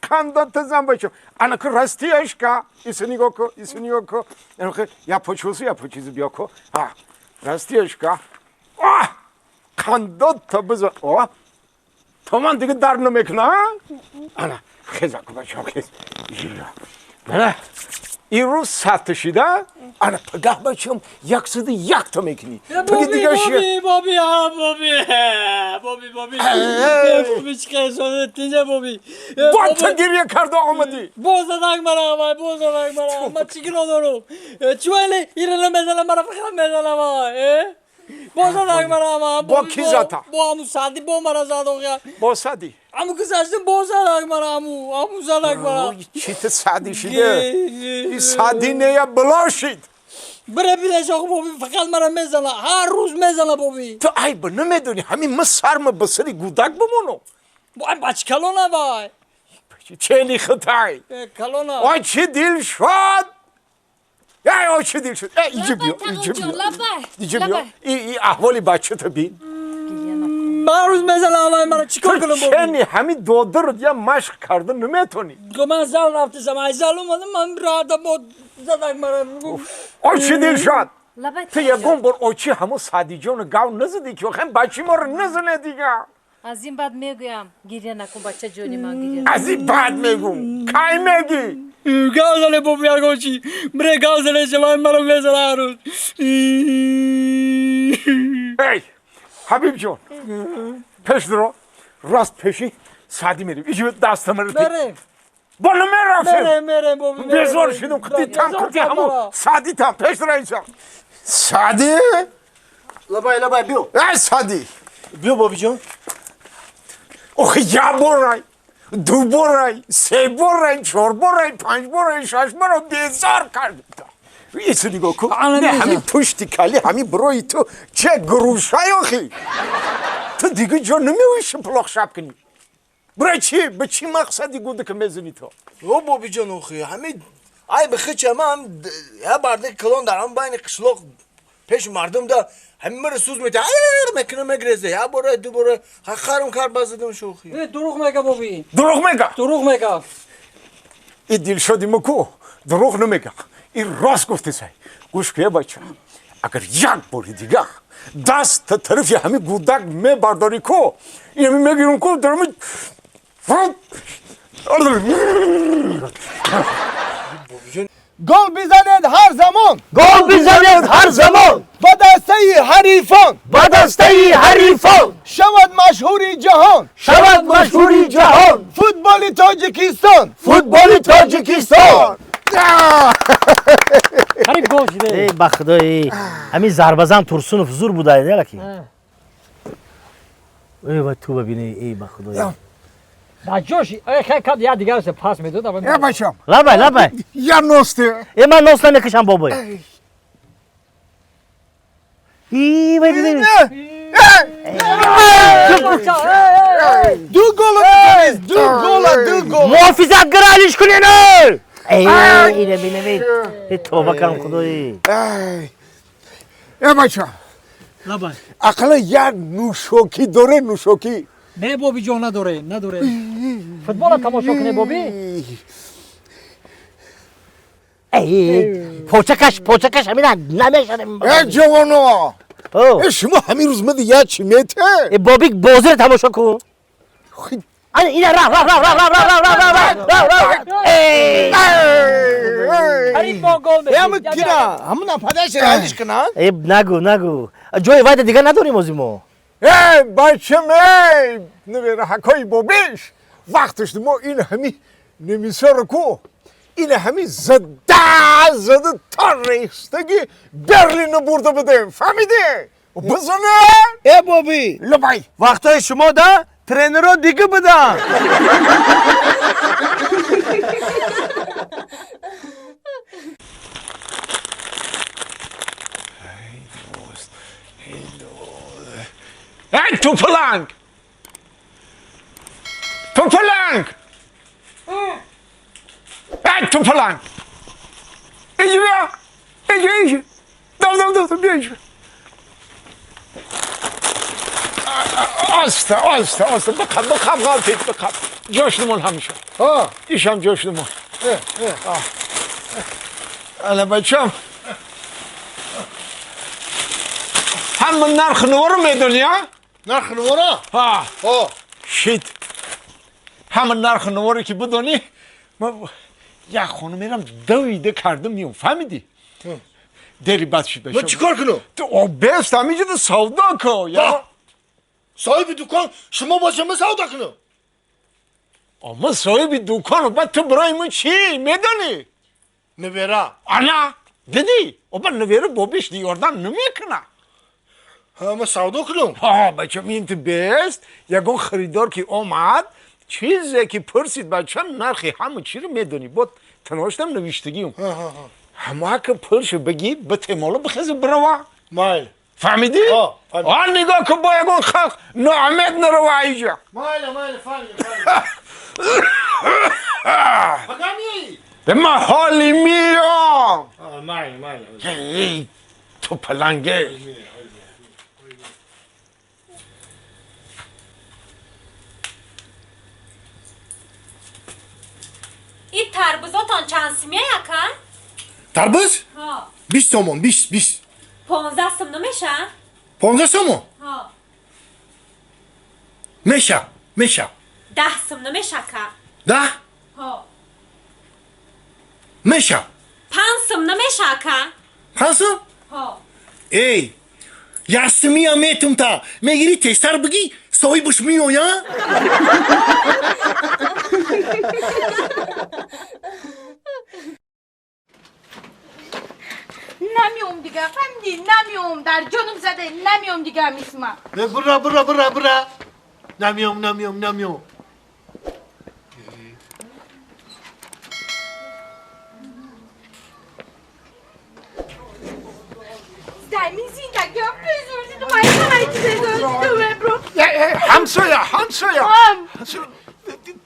қандата зан, бачам. Анаку растияшка, ису нигоҳ ку, ису нигоҳ ку. Я почусу, я почизу, биё ку. Растияшка, қандота бизан. О, то ман дига дард намекуна. Ана хезаку, бачам, хез. Мана ин рӯз 100-та шида, ана пагаҳ, бачам, 101-та мекунӣ. Боби, боби, боби, боби, боби, боби, чӣ қайсода тинҷа, боби. Бо ту гиря карда омадӣ. Боз задак мара, вай, боз задак мара. Ман чӣ гуноҳ дорам? Чӯ ира намезанам, мара фақат мезанам, вай. Боз задак мара. Бо ки зата? Бо аму Саъди, бо мара зад охя. Бо Саъди? Аму гузаштим, боз задак мара, аму задак мара. Чӣ ту Саъди шиде? И Саъди нея бало шид. Бире бинеш, охо, боби, фақат мара мезана, ҳар рӯз мезана, боби. Ту айба намедонӣ, ҳамин ма сарма ба сари гудак бимонам. Вай, бачи калона, вай. Чени хитай. Калона. Ой, чӣ дил шуд! Эй, ой, чӣ дил шуд! Эй, иҷа биё, иҷа биё. Иҷа биё. И аҳволи бачата бин. Ҳар рӯз мезанам, вай, мара чӣ кор кунам, боби? Чени ҳамин додарат я машқ карда наметонӣ. Ман зал рафтисам, ай зал омадам, ман рада бо задак мара. Ой, чӣ дил шуд! Ту ягон бор очи ҳамун Саъдиҷону гав назадӣ ки охем бачи моро назане дига. Аз ин баъд мегӯям, гиря накун, бача ҷони ман, гиря. Аз ин баъд мегӯм. Кай мегӣ? Гав зане, боби, ягон чӣ. Бире гав зане, шавай, мара мезана ҳар рӯз. Эй, Ҳабиб ҷон, пеш дуро, рост пеши Саъдӣ мерем. Иҷи дастамаро. Мерем. Бола мерафтем. Мерем, мерем, боби. Безор шудум, қити там, қити ҳамун Саъдӣ там, пеш дура инсон. Саъдӣ? Лабай, лабай, биё. Эй, Саъдӣ. Биё, бобиҷон. Охи, як борай, ду борай, се борай, чор борай, панҷ борай, шаш борай безор кардем. Ису нигоҳ кун, не ҳамин пушти кали, ҳамин бирои ту че грушай охи. Ту дига ҷо намеои шиплоқ шаб кунӣ. Бирой чӣ? Ба чӣ мақсади гудака мезанӣ ту? О, бобиҷон, охи, ҳамин айби хича ман, я бардаки калон дар ҳам байни қишлоқ пеши мардум да ҳамин мара сӯз мета мекуна, мегрезе, як бора, ду бора харум кар, базадам шохи. Дурӯғ мега, боби. Дурӯғ мега? Дурӯғ мега. И дилшоди ма ку дурӯғ намега, и рост гуфтесай. Гӯш куя, бача, агар як бори дига даст та тарафи ҳамин гудак мебардорӣ ку, ами мегирам ку дарами. Гол бизанед ҳар замон. Гол бизанед ҳар замон. Ба дастаи ҳарифон. Ба дастаи ҳарифон. Шавад машҳури ҷаҳон. Шавад машҳури ҷаҳон. Футболи Тоҷикистон. Футболи Тоҷикистон. Қариб гол шиде. Эй, ба худои, ҳамин зарбазан Турсунов зур буда лаки. Эй, ва ту бибини, эй, ба худои. Да ҷош хай кад я дигараш пас медод. Э бачам. Лабай, лабай. Я носте. Э ман нос намекашам бобой. И вай бибин. Ду гола битавист, ду гола, ду гола. Муҳофизат гиралиш кунин. Эй, ине бинем. Тавба кардам худои. Э бачам. Лабай. Ақала як нӯшокӣ доре, нӯшокӣ. Не боби ҷон, надоре, надоре. Футбола тамошо куне боби? Эй, почакаш, почакаш ҳамина намешавад. Э ҷавоно! Э шумо ҳамин рӯз мади як чӣ мете? Э бобик бозиро тамошо кун. Ана ина раф, раф, раф, раф, раф, раф, раф, раф, раф, раф. Эй! Қариб мо гол Ҳамин кира, ҳамун падараш алиш кунад? Э нагу, нагу. Ҷои вайда дигар надорем ози мо. Эй бачам, эй! Набераҳакҳои бобиш! Вақташ мо ин ҳами немисоро ку, ин ҳами зада зада то рехтаги Берлинро бурда будем. Фаҳмидӣ? Бизане! Э боби! Лабай! Вақтҳои шумо да тренерро дига буданд. Эй, тупаланг! Тупаланг! Эй, тупаланг! Иди бия! Иди, иди! Дав, дав, дав, бия иди! Оста, оста, оста, бихаб, бихаб, ғалтид, бихаб. Ҷошнумон ҳамеша. Ишам ҷошнумон. Ана бачам. Ҳама нархи новоро медони, а? Нархи новоро? Ҳа. Шит. Ҳама нархи новоро ки бидонӣ, ман як хона мерам давида кардам миём, фаҳмидӣ? Дери бад шид бачам. Ман чӣ кор кунам? Ту бест ҳаминҷода савдо ку. Я соҳиби дукон шумо бошам, ман савдо кунам? Ман соҳиби дукон, баъд ту барои ман чӣ медонӣ? Набера. Ана, дидӣ? Оба набера бобиш ёрдам намекунад. Ҳа, ман савдо кунам? Ҳа, бачам, ин ту бест, ягон харидор ки омад, чизе ки пурсид, бачам, нархи ҳама чиро медонӣ. Бо таноштам навиштагиам. Ҳамака пулшо бигӣ, битемоло бихеза бирава. Майл. Фаҳмидӣ? А нигоҳ кун, бо ягон халқ ноумед нарава иҷа. Майла, майла, фаҳмидам, фаҳмидам. Ба ман ҳоли миём. Майла, майла. Ту паланге. И тарбузотон чанд симия яка? Тарбуз? Ҳа. 20 сомон, 20, 20. 15 сум намеша? 15 сомон? Ҳа. Меша, меша. 10 сум намеша ка? 10? Ҳа. Меша. 5 сум намеша ка? 5 сум? Ҳа. Эй, як сумия метум та, мегири тезтар бигӣ, соҳибаш меоя? Намеом дига, фаҳмидӣ? Намеом, дар ҷонум зада, намеом дига мисма. Бура, бура, бура, бура. Намеом, намеом, намеом. Ҳамсоя, ҳамсоя.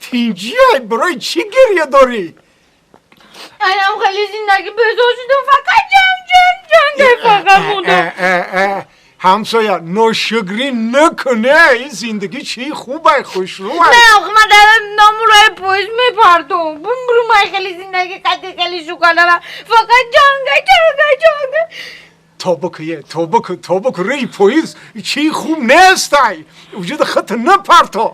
Тинҷия, барои чӣ гиря дорӣ? Анам хеле зиндагӣ безор шудам, фақат ҷанг, ҷанг, ҷанг, фақат мондам. Ҳамсоя, ношукрӣ накуне, ин зиндагӣ чӣ хубай, хушрӯай. Не, охи ман дар номурои поезд мепартом. Бумбуру ман хеле зиндагӣ қадди хеле шукардарам. Фақат ҷанг, ҷанг, ҷанг. Тоба куе, тоба ку, тоба ку, рӯи поезд чӣ хуб нестай. Вуҷуди худта напарто.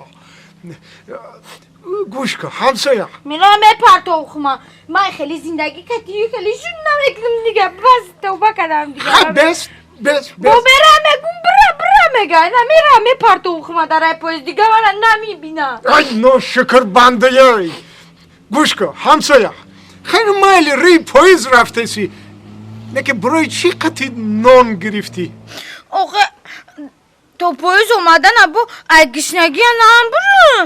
Гӯш кун, ҳамсоя. Мера мепарто охи ман. Ман хеле зиндагӣ кадди хеле шуд намекунам дига. Бас, тавба кардам дига. Хай, бес, бес, бес. Бо мера мегум, бира, бира мега. На мера мепарто охи ман дар рӯи поезд дига мана намебина. Ай, ношукр бандаёй. Гӯш кун, ҳамсоя. Хеле майли рӯи поезд рафтеси. Не ки барои чӣ қати нон гирифтӣ? Охе То поезд омадан або ай гишнагия наам бурум.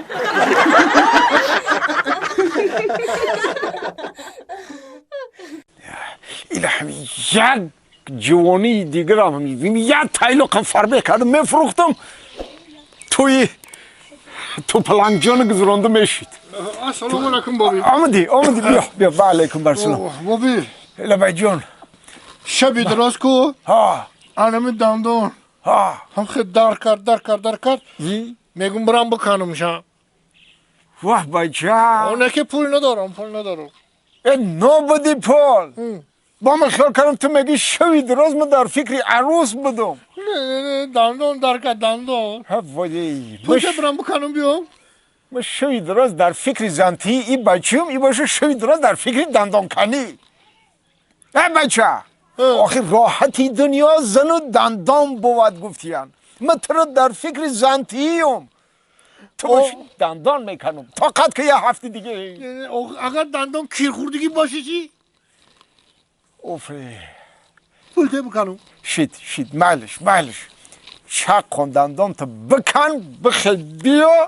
Илҳами як ҷавонии дигарам як тайлоқам фарбеҳ кардам, мефурӯхтам, туи ту палангҷону гузаронда мешид. Ассалому алайкум, боби. Омадӣ, омадӣ, биё, биё. Ва алайкум барсалом. Боби. Лабайҷон. Шаби дароз ку? Анами дандон. Ҳам хел дар кард, дар кард, дар кард. Мегум бирам биканумша. Ваҳ, бача. Оне ки пул надорам, пул надорам. Э, нобуди пул. Бо ман хиёл кардам, ту мегӣ шави дароз ман дар фикри арӯс будум. Не, не, не, дандон дар кард, дандон. Вой. Пулша бирам биканум биём. Ман шави дароз дар фикри зантии и бачаам, и боша шави дароз дар фикри дандонканӣ. Э, бача. Охир роҳати дунё зану дандон бувад гуфтиян. Ман туро дар фикри зантиюм. Ту боши дандон меканум. Тоқат ки як ҳафти диге. Агар дандон кирхӯрдагӣ боши чӣ? Офе. Пул те биканум. Шид, шид, майлиш, майлиш. Чақ кун дандон ту бикан, бихел биё.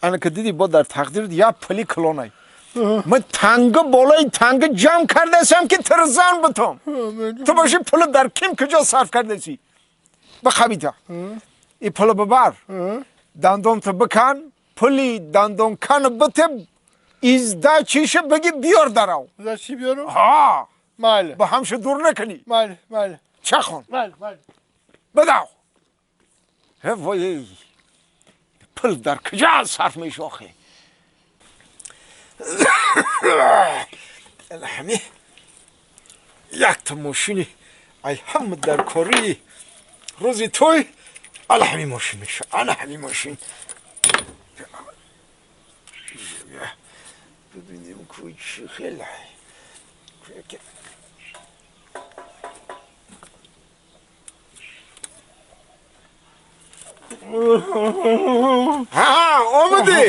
Ана ки дидӣ, бо дар тақдират як пули калонай. Ман танга болои танга ҷамъ кардасам, ки туро зан бутам. Ту боши пуло дар ким куҷо сарф кардасӣ. Бихабита. И пуло бибар. Дандон ту бикан, пули дандонкан бите, издачиша бигӣ биёр дарав. Издачи биёрам? Ҳа. Майли. Ба ҳамша дур накунӣ. Майли, майли. Чахон. Майли, майли. Бидав. Э, вой. Пул дар куҷо сарф меша охе? Ҳами якта мошини ай ҳама дар кори рӯзи той ала ҳами мошин меша, ана ҳами мошин. Бибинем ку чӣ хел. Ҳа, омадӣ?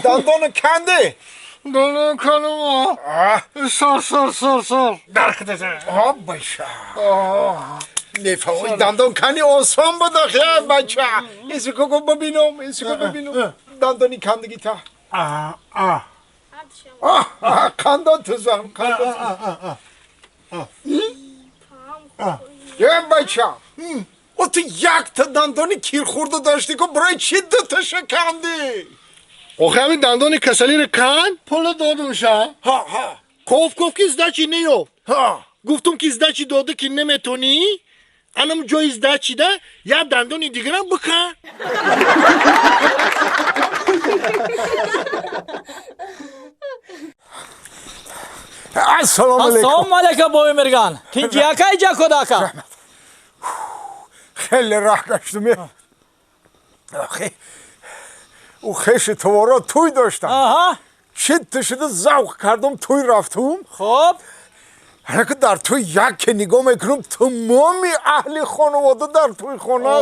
Дандону канди? Дандон канум. Сор, сор, сор, сор. Дар кидаса. Баша. Мефаҳмӣ, дандон кани осон буд охе, бача. Исико бибинам, исико бибинам. Дандони кандагита. Қандон тузам, қандон. Е, бача. О, ту якта дандони кирхӯрда доштӣ ку, барои чӣ дуташа кандӣ? Охе, ҳамин дандони касалиро кан, пуло додумша. Ҳа, ҳа. Коф коф ки сдачи неёфт. Ҳа. Гуфтум ки сдачи дода ки наметонӣ, анам ҷои сдачида як дандони дигарам бикан. Ассалому алайкум. Ассалому алайкум, боби Мирган. Тинҷи ака, иҷа кодака. Хеле раҳ гаштум. Охе, ӯ хеши товоро тӯй доштам. Читта шуда завқ кардум, тӯй рафтум. Хуб. Ҳарака дар тӯй яке нигоҳ мекунам, тамоми аҳли хонавода дар тӯйхона.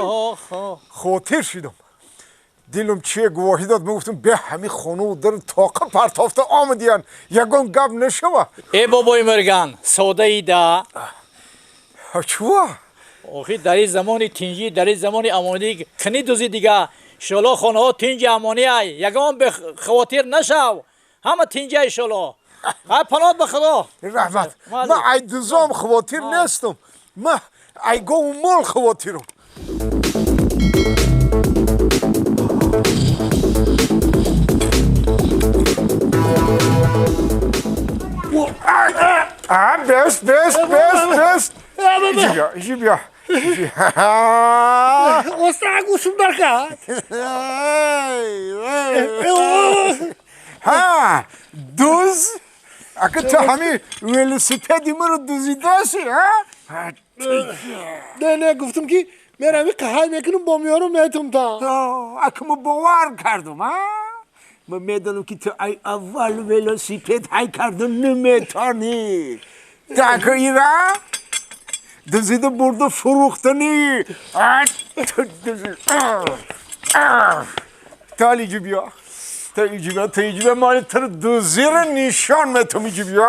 Хотир шидам. Дилам чие гувоҳӣ дод, мегуфтам бе ҳами хонаву дар тоқа партофта омадиян, ягон гап нашава. Э, бобои Мирган, содаида. Чува? Охи, дар ин замони тинҷӣ, дар ин замони амонӣ кни дузи дига. Иншоалло хонаҳо тинҷи амонӣ ай. Ягон бехавотир нашав. Ҳама тинҷа иншоалло. Ай, паноҳ ба Худо. Раҳмат. Ман ай дузом хавотир нестам. Ман ай гову мол хавотирам. Бес, бес, бес, бес. Иҷи биё, иҷи биё. Оста гӯшум дар кард. Ҳа, дуз? Ака ту ҳами велосипеди маро дузидаси, ҳа? Не, не, гуфтум ки мерами қаҳай мекунам, бо меёрам метум та. Ака ма бовар кардум, а? Ман медонам ки ту ай аввал велосипед ҳай карду наметонӣ. Ту ака ира дузида бурду фурӯхтанӣ. Ту алиҷи биё. تا ایجیبا تا ایجیبا مال تر دوزیر نشان میتم ایجیبا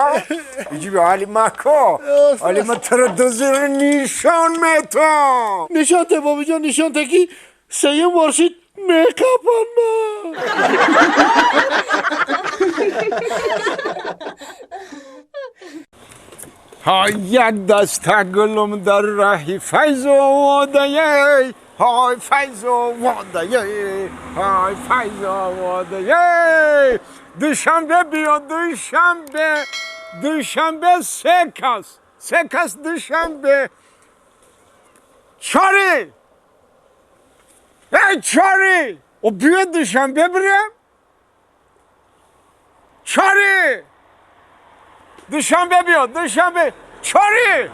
ایجیبا علی مکو علی ما تر دوزیر نشان میتم نشان ته بابی جان نشان ته کی سیم وارشید میکاپن ما ها یک دسته گلم در راهی فیض آماده های فیض آماده های فیض آماده دوشنبه بیا دوشنبه دوشنبه سه کس دوشنبه چاری ای چاری او بیا دوشنبه بریم چاری دوشنبه بیا دوشنبه چاری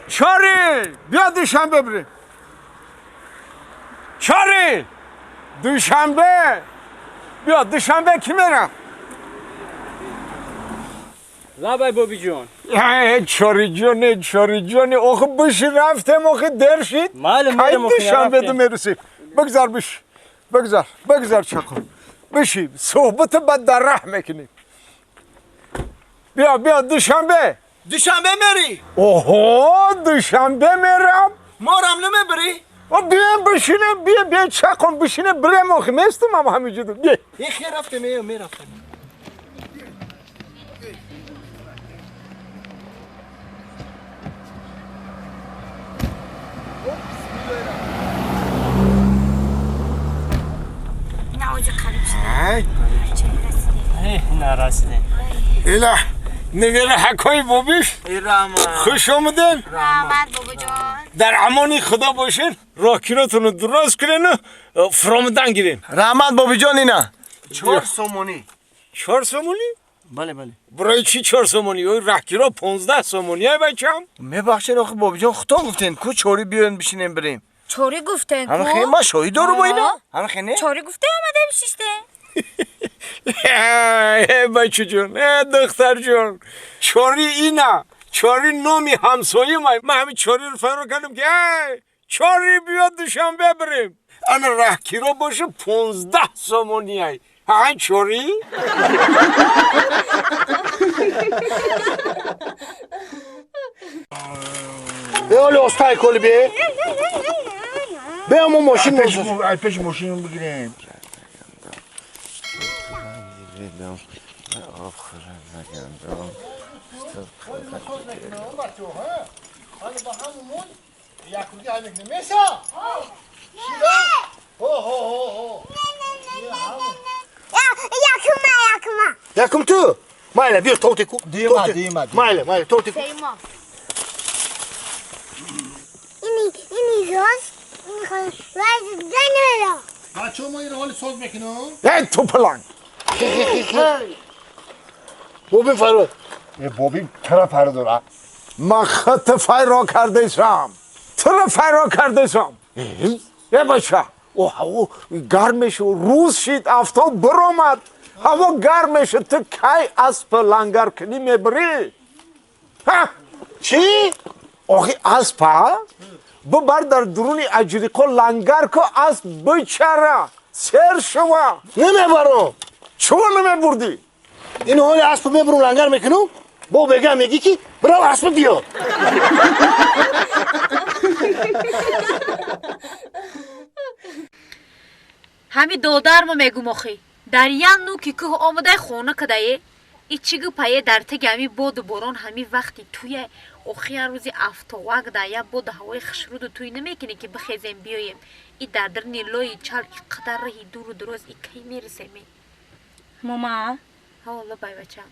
چاری بیا دوشنبه بریم چاری دوشنبه بیا دوشنبه کی میره؟ لبای بابی جون چاری جون چاری جون آخه بشی رفتم آخه در شید معلوم دوشنبه دو میرسیم بگذار بش بگذار بگذار چکو بشی صحبت بد در ره میکنیم بیا بیا دوشنبه دوشنبه میری؟ اوه دوشنبه میرم ما رم نمیبری؟ او بیایم بشینم بیا بیا چکم بشینم بریم آخه میستم هم همینجور بیا یه خیر رفتم میرفتم نرسیده اله نویر حکای بابیش خوش آمدین رحمت بابا جان در امان خدا باشین راکیراتون رو درست کنین و فرامدن گیرین رحمت بابی جان اینا 4 سومونی 4 سومونی؟ بله بله برای چی 4 سومونی؟ راکیرا 15 سومونی ای بچم میبخشین آخه بابی جان خودتون گفتین کو چوری بیاین بشینیم بریم چوری گفتین کو؟ همه خیلی ما شاهی دارو با اینا همه خیلی چوری گفته آمده بشیشته ای بچه جون ای دختر جون چوری اینا چوری نامی همسایه ما من همین چوری رو فرار کردم که ای چوری بیا دوشنبه بریم انا راهکیرا باشه 15 سومونی ای های چوری به استای کلی به به همون ماشین پیش ماشین بگیریم یکم تو مایله بیا توتی کو دیما مایله مایله توتی کو اینی روز اینی خود راز دنیا بچه‌ها ما این حال ساز میکنم ای تو پلان بابیم فرار بابیم چرا فرار داره من خط فرار کرده شم چرا فرار کرده شم ای بچه او هوا گرمش و روز شد آفتاب برآمد هوا گرمش تو کی اسب لنگر کنی میبری ها چی؟ آخه اسب ها ببر در درون اجریقو لنگر کو اسب بچره سر شوا نمیبرم چون نمیبردی؟ این حال اسب میبرم لنگر میکنم با بگم میگی که برو اسب بیا ҳами додармо мегум охи дар як нуки кӯҳ омадай хона кадае и чӣ гӯпае дар теги ҳами боду борон ҳами вақти туя охи як рӯзи афтовак да як боду ҳавои хушруду туй намекунӣ ки бихезем биёем и дар дарни лои чал и қадар раҳи дуру дуроз и кай мерасем мама ҳа байбачам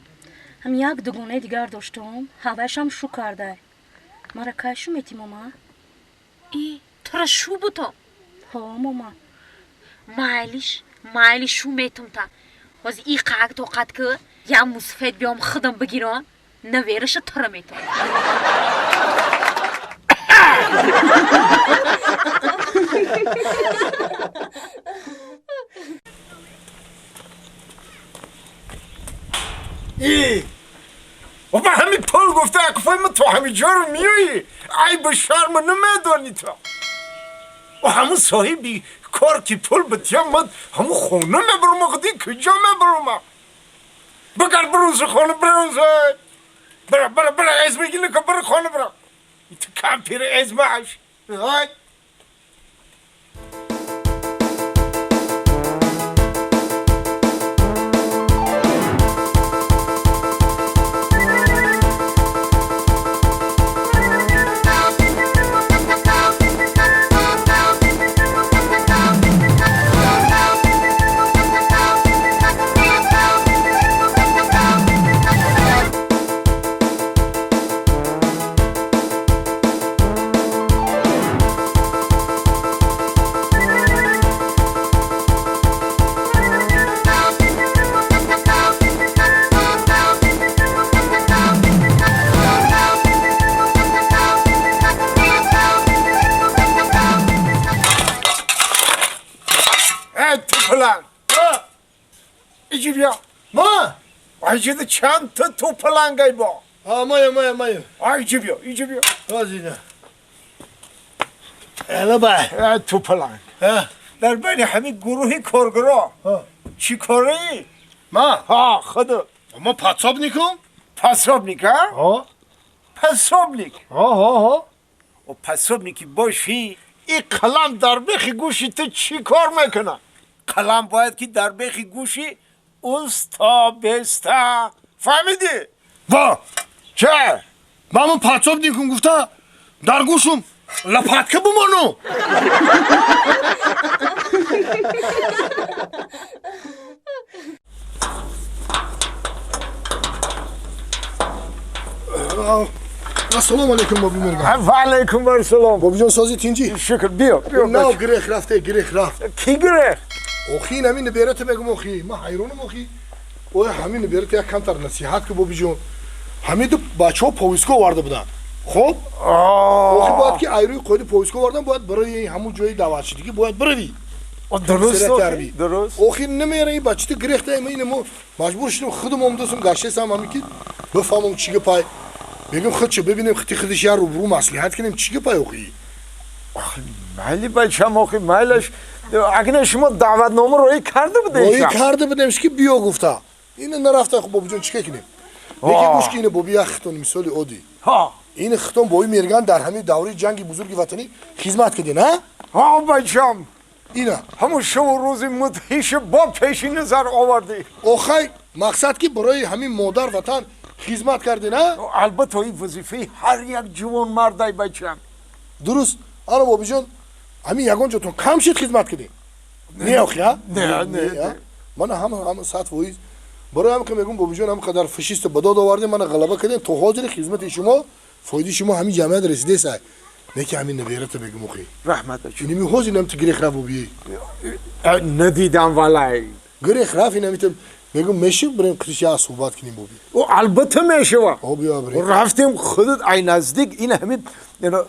ҳам як дугонаи дигар доштум ҳавайшам шу кардай мара кай шу метӣ мама и тура шу бутом ҳо мама майлиш майлиш шу метум та ҳозир и қак тоқат ки як мусафед биём худам бигирам навераша тура метум ای بابا همین پول گفته اقفای ما تو همین جا رو میایی عیب و شرم نمیدانی تو و همون صاحبی Кор ки пул битям, ман ҳамун хона мебарам, охи куҷо мебарам? Бигар бирӯзи хона бирӯзе. Бира, бира, бира, эз мегини ка бира хона бира. Ту кампир эзмаш. Ай. ما айҷида чанд та тӯпалангай бо. Мая, мая, мая. Айҷи биё, иҷи биё. Ҳозина. Эла бай. Тӯпаланг. Дар байни ҳамин гурӯҳи коргаро чӣ кораӣ? Ма? Ҳа, худо. Ма подсобникум? Подсобник, а? Ҳо. Подсобник. Ҳо, ҳо, ҳо. О, подсобники бошӣ, ин қалам дар бехи гӯши ту чӣ кор мекунад? Қалам бояд ки дар бехи гӯши уста беста. Фаҳмидӣ? Ва! Че? Ман подсобникум гуфта, дар гӯшум лопатка бимону. Ассалому алайкум, Боби Мирган. Ва алайкум ассалом. Бобиҷон, сози тинҷӣ? Шукр, биё, биё. Нав гирех рафте, гирех рафт. Кӣ гирех? Охи, ин ҳамин наберата мегум, охи, ман ҳайронам, охи. Оя ҳамин наберата як камтар насиҳат ку, Бобиҷон. Ҳамин ду бачаҳо повестка оварда буданд. Хоб? Охи, бояд ки айрӯи қоиди повестка овардан, бояд барои ҳамун ҷои даъватшудагӣ бояд биравӣ. Дуруст, дуруст. Охи, намера ин бача ту гирехта, ина мо маҷбур шудем, худам омадасам, гаштесам, ҳамин ки бифаҳмам чӣ гапай. Мегум худчо бибинем, хити худиш як рӯбрӯ маслиҳат кунем, чӣ гапай, охи. Майли, бачам, охи, майлаш. Агар шумо даъватнома роӣ карда будем? Роӣ карда будем, ки биё гуфта. Ина нарафта, хуб, Бобиҷон, чӣ кунем? Лекин гӯш ки, ина Боби, як хитон мисоли оддӣ. Ин хитон Боби Мерган дар ҳамин давраи ҷанги бузурги ватанӣ хизмат кардин, а? Ҳа, бачам. Ина. Ҳамун шаву рӯзи мудҳиша бо пеши назар овардӣ. Охай, мақсад ки барои ҳамин модар ватан хизмат кардин, а? Албатта, ин вазифаи ҳар як ҷавонмардай, бачам. Дуруст. Ана, Бобиҷон, ҳамин ягон ҷотон кам шид хизмат кардем? Не, охи, а? Не, не. Мана ҳама 100%. Барои ҳам ки мегум, Бобиҷон, ҳам қадар фашиста ба дод овардем, мана ғалаба кардем, то ҳозири хизмати шумо, фоидаи шумо ҳамин ҷамъият расидеса. Не ки ҳамин наберата мегум, охи. Раҳмат, бачам. Иними ҳозир намти гирех рафт, Боби. Надидам, валай. Гирех рафт, инамитам мегум, мешив бирем қитиш як суҳбат кунем, Боби. О, албатта мешава. О, биё бирем. Рафтем худат ай наздик ин ҳамин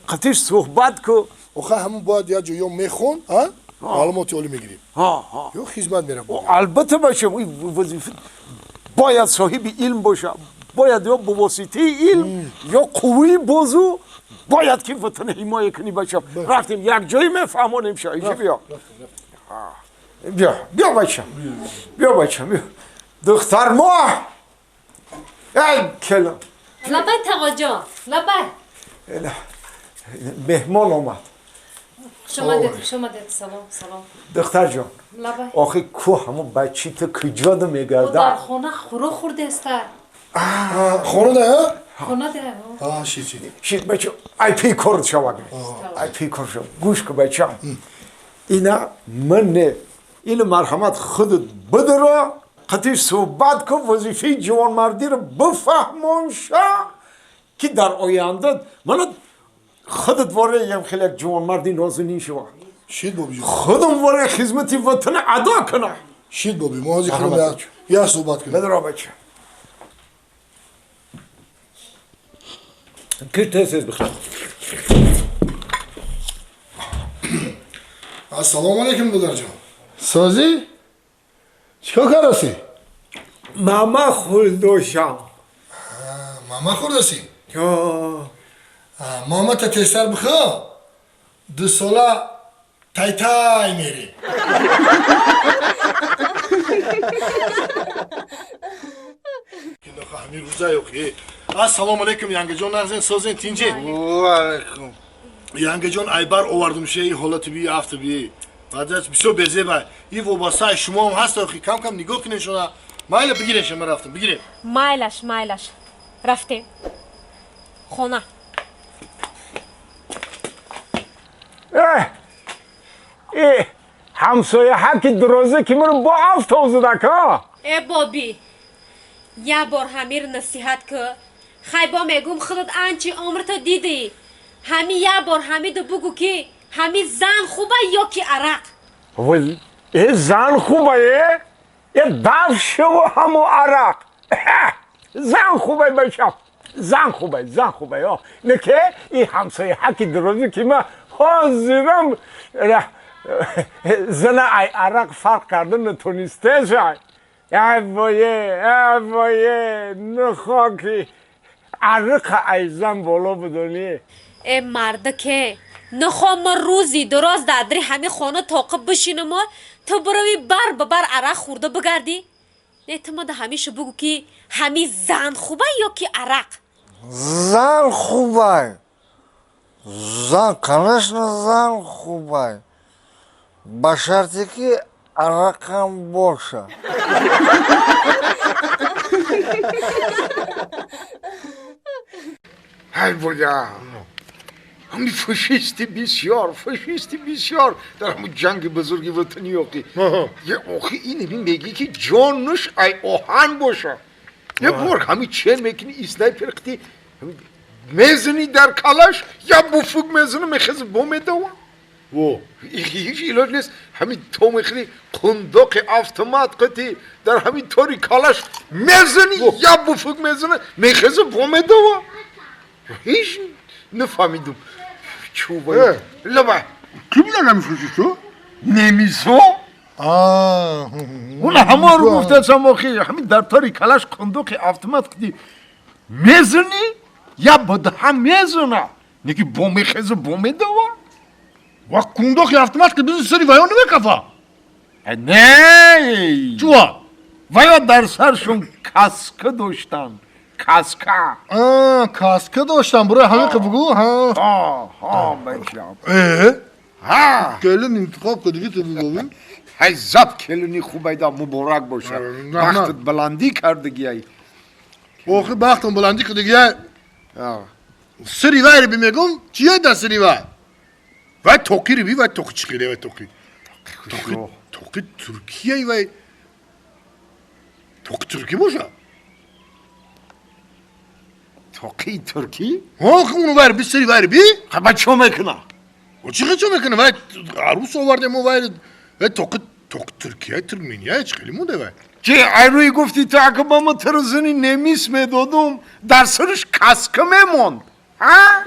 қитиш суҳбат ку. Охай, ҳамун бояд як ҷо ё мехон, а? Маълумоти олӣ мегирем. Ё хизмат мерам. Албатта, бачам, вазифа бояд соҳиби илм боша. Бояд ё ба воситаи илм, ё қувваи бозу бояд ки ватана ҳимоя кунӣ, бачам. Рафтем як ҷое мефаҳмонем ша. Иҷи биё. Биё, биё, бачам. Биё, бачам, биё. Духтар мо! Эй, келам. Лабай, тағоҷон, лабай. Меҳмон омад. Хуш омадед, хуш омадед. Салом, салом. Духтарҷон. Лабай. Охи, ку ҳамун бачи ту куҷода мегардад? Дар хона хӯрок хӯрдеста. Хона да, а? Хона да. А, шид, шид. Шид, бача, ай пи кор шавад. Ай пи кор шав. Гӯш ку, бачам. Ина ман не. Ина марҳамат худат бидро, қатиш суҳбат ку, вазифаи ҷавонмардиро бифаҳмон ша, ки дар оянда мана худат вора ям хеле як ҷавонмарди нозанин шава. Шид, Бобиҷон. Худам вора хизмати ватана адо кунам. Шид, Боби, мо ҳозир худам як суҳбат кунем. Бидро, бача. Ки тез-тез бихӯр. Ассалому алайкум, додарҷон. Созӣ? Чикор кардасӣ? Мама хӯрдошам. Мама хӯрдасӣ? Мамата тезтар бихӯр. 2 сола Тай-тай мерем. Ассалому алайкум янгиҷон, нағзин созин тинҷи. Ва алайкум. Янгиҷон, айбар овардум шеи ҳолати би афти би. Баъдаш бисёр безеба. И вобастаи шумо ҳам ҳаст, охи кам-кам нигоҳ кунед шуна. Майла бигирем шума рафтем, бигирем. Майлаш, майлаш. Рафтем. Хона. Ҳамсоя ҳаки дуроза ки маро бо афтоб задака. Э боби, я бор ҳамир насиҳат ки хай бо мегум худат анчи умрта дидӣ. Ҳами я бор ҳамиду бугу ки ҳами зан хуба ё ки арақ. Вой, э зан хуба э? Э дав шаву ҳаму арақ. Зан хуба бачам. Зан хуба, зан хуба. Не ки и ҳамсоя ҳаки дуроза ки ма ҳозирам зана ай арақ фарқ кардан натонистеша. Ай вое, ай вое, нахо ки арақа ай зан боло бидонӣ. Э мардаке, нахо ма рӯзи дуроз дадри ҳами хона тоқиб бишинам, ту биравӣ бар ба бар арақ хӯрда бигардӣ. Не ту ма да ҳамиша бугӯ ки ҳами зан хуба ё ки арақ? Зан хубай. Зан, конечно, зан хубай. Ба шарте ки арақам боша. Ай боя, ҳами фашисти бисёр, фашисти бисёр дар ҳамун ҷанги бузурги ватанӣ охи. Охи ин мегӣ ки ҷонуш ай оҳан боша. Як бор ҳами чен мекунӣ снайпер қити мезанӣ дар калаш, я буфук мезанӣ мехези бо медава. Во, ҳеҷ илоҷ нест. Ҳамин то мехӯри қундоқи автомат қити дар ҳамин тори калаш мезанӣ, я буфук мезанӣ мехези бо медава. Ҳеҷ нафаҳмидум. Чӯ бояд. Лаба. Кӣ будан ҳамин фашистҳо? Немисҳо? Уна ҳамаро гуфтасам охи, ҳамин дар тори калаш қундоқи автомат қити мезанӣ, я бадаҳа мезана. Неки бо мехези бо медава. Ва кундоқи автомат ки бизи сари ваё намекафа. Не. Чӯа? Ваё дар саршон каска доштанд. Каска. Каска доштанд, барои ҳамин ки бугӯ, ҳа. Ҳа, бачам. Э? Ҳа. Келин интихоб кардигӣ ту бигӯ. Ҳай зад келини хубайда муборак бошад. Бахтат баландӣ кардагиай. Охи бахтам баландӣ кардагиай. Сари вайре бимегум, чие дар сари вай? Вай тоқири би, вай тоқи чӣ хеле вай тоқи? Тоқи, тоқи Туркияй вай. Тоқи Туркӣ боша? Тоқи Туркӣ? Ҳо, уну вайр би сари вайр би? Ха чо мекуна? О чӣ чо мекуна? Вай арӯс овардем, вай вай тоқи тоқи Туркияй, Туркменияй чӣ хеле монда вай. Чи айрӯи гуфти ту ака ба ма тирзини немис медодум, дар сараш каска мемонд. Ҳа?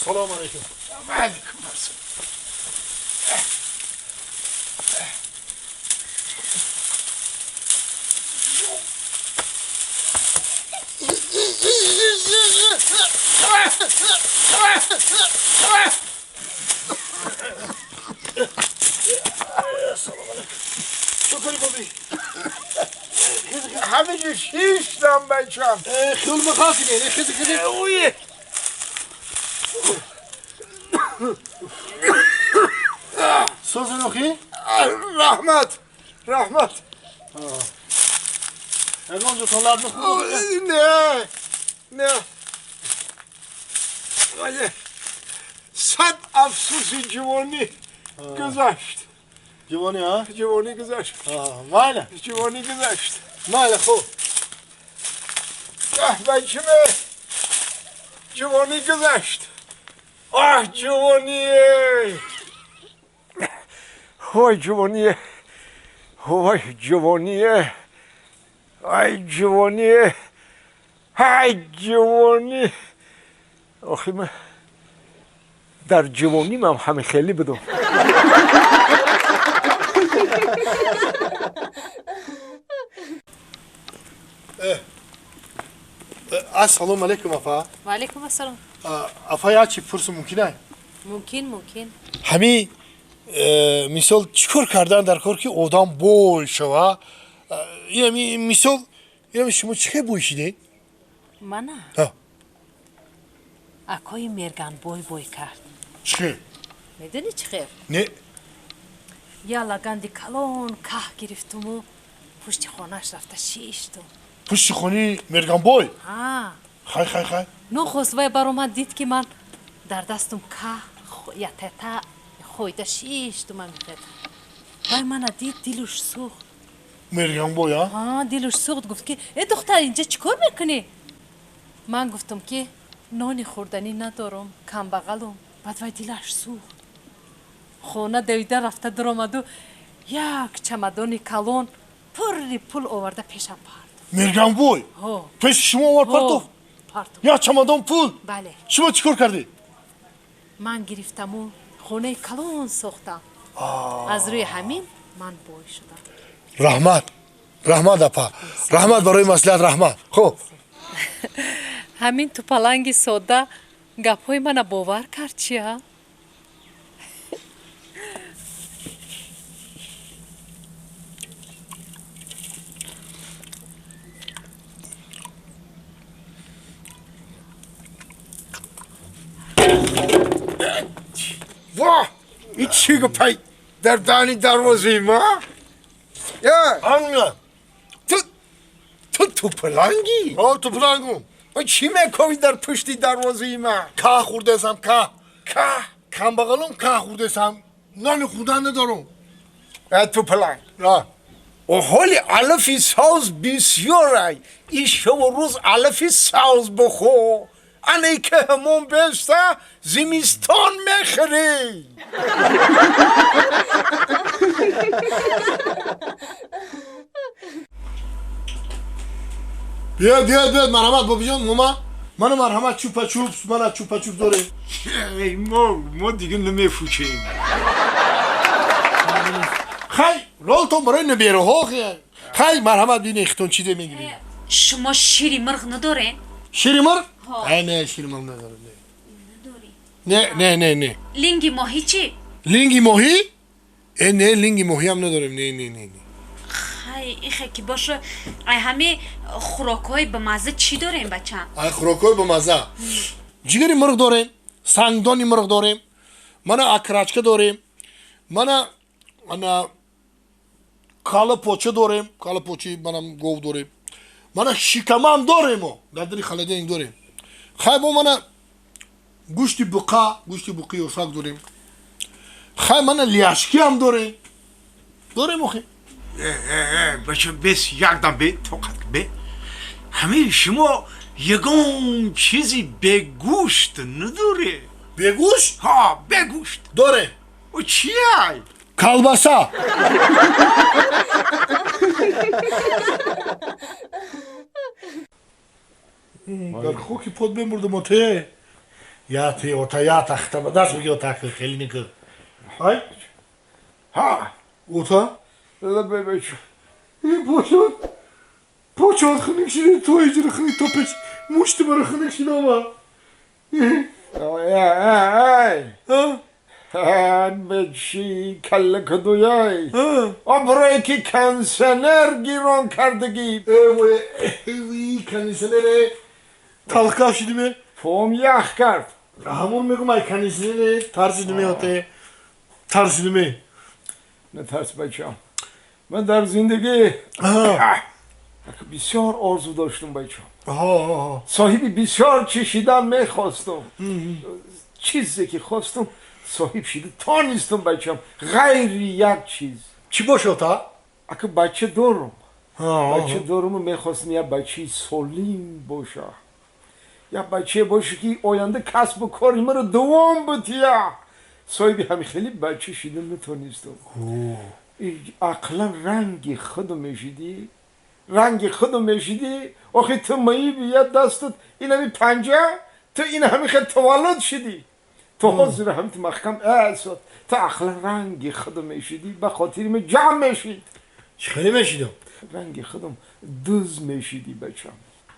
Салом алейкум. Алейкум ассалом. Салом алейкум. Чӣ боби? ҳамеҷа шиштам бачам. Хел махофи не, хези хези. Уе. Созин охи? Раҳмат, раҳмат. Ягон ҷо талаб нахӯрд? Не, не. Сад афсӯси ҷавонӣ гузашт. Ҷавонӣ, ҳа? Ҷавонӣ гузашт. Майла. Ҷавонӣ гузашт. Майла, хуб. Аҳ, бачаме, ҷавонӣ гузашт. Аҳ, ҷавонӣ. Вой, ҷавонӣ. Вой, ҷавонӣ. Ай, ҷавонӣ. Ай, ҷавонӣ. Охи ма Дар ҷавоним ҳам ҳами хеле будам. Ассалому алайкум, апа. Ва алайкум ассалом. Апа, як чи пурсум мумкин ай? Мумкин, мумкин. Ҳами мисол чӣ кор кардан дар кор, ки одам бой шава? Инами мисол, инами шумо чӣ хел бой шидед? Мана? Акои Мерган бой бой кард. Чӣ хел? Медонӣ чӣ хел? Не. Я лаганди калон каҳ гирифтуму пушти хонаш рафта шиштум. Пушти хони Мерганбой? Ҳа. Хай, хай, хай. Нохост вай баромад, дид, ки ман дар дастум каҳ ятата хойда шиштум амихел. Вай мана дид, дилуш сӯхт. Мерганбой, а? Ҳа, дилуш сӯхт, гуфт ки э духтар, инҷа чӣ кор мекунӣ? Ман гуфтам, ки нони хӯрданӣ надорам, камбағалум. Баъд вай дилаш сӯхт. Хона давида рафта дуромаду як чамадони калон пурри пул оварда пешам партофт. Мерганбой? Пеши шумо овард партофт? Партофт. Як чамадон пул? Бале. Шумо чӣ кор кардед? Ман гирифтаму хонаи калон сохтам. Аз рӯи ҳамин ман бой шудам. Раҳмат. Раҳмат, апа. Раҳмат барои маслиҳат, раҳмат. Хуб. Ҳамин тупаланги содда гапҳои мана бовар кард чи, а? Воҳ, ин чӣ гапай дар дани дарвозаи ма? Анга. Ту тупалангӣ? О, тупалангум. Чӣ мекови дар пушти дарвозаи ма? Каҳ хӯрдесам, каҳ. Каҳ? Камбағалум, каҳ хӯрдесам. Нони хӯрдан надорум. Тупаланг. Ҳоли алафи савз бисёрай. Ин шаву рӯз алафи савз бихӯр. Ане ки ҳамон беста зимистон мехӯрӣ. Биёд, биёд, биёд, марҳамат, бобиҷон, мума. Мана марҳамат, чупа чупс, мана чупа чупс дорем. Мо дига намефӯчем. Хай, ролтон барои набераҳо. Хай, марҳамат, бинед, хитон чизе мегиред. Шумо шири мурғ надоред? Шири мурғ? Ай, не, шири мурғ надорем. Не, не, не, не. Линги моҳӣ чӣ? Линги моҳӣ? Э, не, линги моҳӣ ҳам надорем. Не, не, не, не. Хай, ихе ки боша, ай ҳами хӯрокҳои бамазза чӣ дорем, бачам? Ай хӯрокҳои бамазза. Ҷигари мурғ дорем, сангдони мурғ дорем, мана акрачка дорем, мана ана кала поча дорем, кала почи манам гов дорем. Мана шикамам дорем мо, дар дари холодильник дорем. Хай бо мана гӯшти буқа, гӯшти буқи ёшак дорем. Хай мана лияшки ҳам дорем. Дорем охи. Бача, бес якдам бе, тоқат бе. Ҳамин шумо ягон чизи бегӯшт надоре? Бегӯшт? Ҳа, бегӯшт. Дорем. О, чиай? Колбаса. Дар хоки под мемурдам оте. Я ти ота я тахта ба даст бигир ота хеле нику. Ай? Ҳа. Ота? Ин почон. Почон хунук шида, то иҷра хунук то пеш мушти маро хунук шида ма. Ай. Бечи калла кадуяй. Оброе ки кондиционер гирон кардагӣ. Э, кондиционере талка шидиме? Фом ях кард. Ҳамон мегум, ай кондиционере тарсидиме оте. Тарсидиме. Натарс, бачам. Ман дар зиндагӣ бисёр орзу доштум, бачам. Соҳиби бисёр чӣ шидан мехостум. Чизе ки хостум соҳиб шида тонистум, бачам, ғайри як чиз. Чӣ бошад, а? Ака, бача дорум. Бача доруму мехостум як бачаи солим боша. Як бачае боша, ки оянда касбу кори маро давом бутия. Соҳиби ҳами хеле бача шида натонистум. Ақлан ранги худу мешидӣ, ранги худу мешидӣ. Охи ту маиби я дастат ин ҳами панҷа, ту ин ҳами хел таваллуд шидӣ. то ҳозир ҳамин маҳкам эсод. Ту ақла ранги худам мешидӣ, ба хотири ман ҷамъ мешид. Чӣ хеле мешидам? Ранги худам дуз мешидӣ, бачам.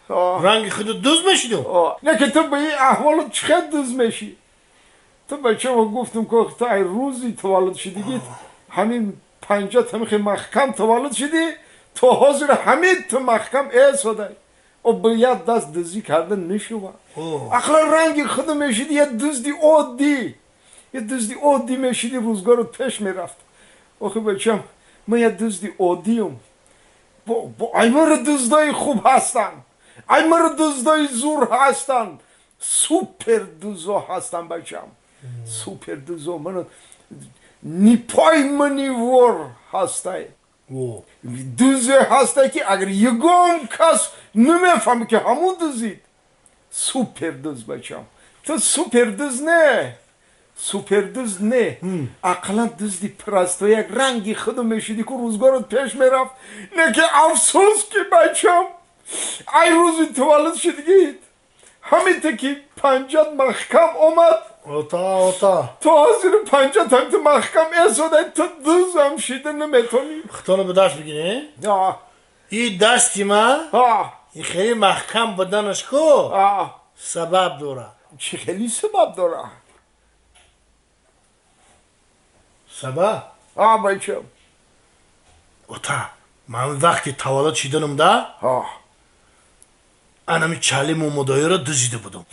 Ранги худу дуз мешидам? Не ки ту ба ин аҳволат чӣ хел дуз мешӣ? Ту бачамо гуфтам ки ту ай рӯзи таваллуд шидигит ҳамин панҷат ҳамин маҳкам таваллуд шидӣ, то ҳозир ҳамин ту маҳкам эсодай. О ба як даст дуздӣ карда нашува. Ақла ранги худу мешидӣ, як дузди оддӣ, як дузди оддӣ мешидӣ, рӯзгорат пеш мерафт. Охи бачам, ман як дузди оддиюм. Аймара дуздои хуб ҳастанд, аймара дуздои зур ҳастанд, супер дузо ҳастанд, бачам, супер дузо. Мана непойманный вор ҳастай, дузе ҳастай ки агар ягон кас намефаҳме ки ҳамун дузид. Супер дуз, бачам. Ту супер дуз не, супер дуз не, ақаллан дузди простой, як ранги худу мешидӣ ку рӯзгорат пеш мерафт. Не ки афсӯс ки бачам, ай рӯзи таваллуд шидигит ҳамин ки панҷат маҳкам омад. Ота, ота. То ҳозир панҷат ҳамин маҳкам эсодай, ту дузам шида наметонӣ. Худтонро ба даст бигирӣ? И дасти ма и хеле маҳкам буданаш ку сабаб дора. Чӣ хеле сабаб дора? Сабаб? Бачам. Ота, ман вақти таваллуд шиданам да анами чали момодоиро дузида будам.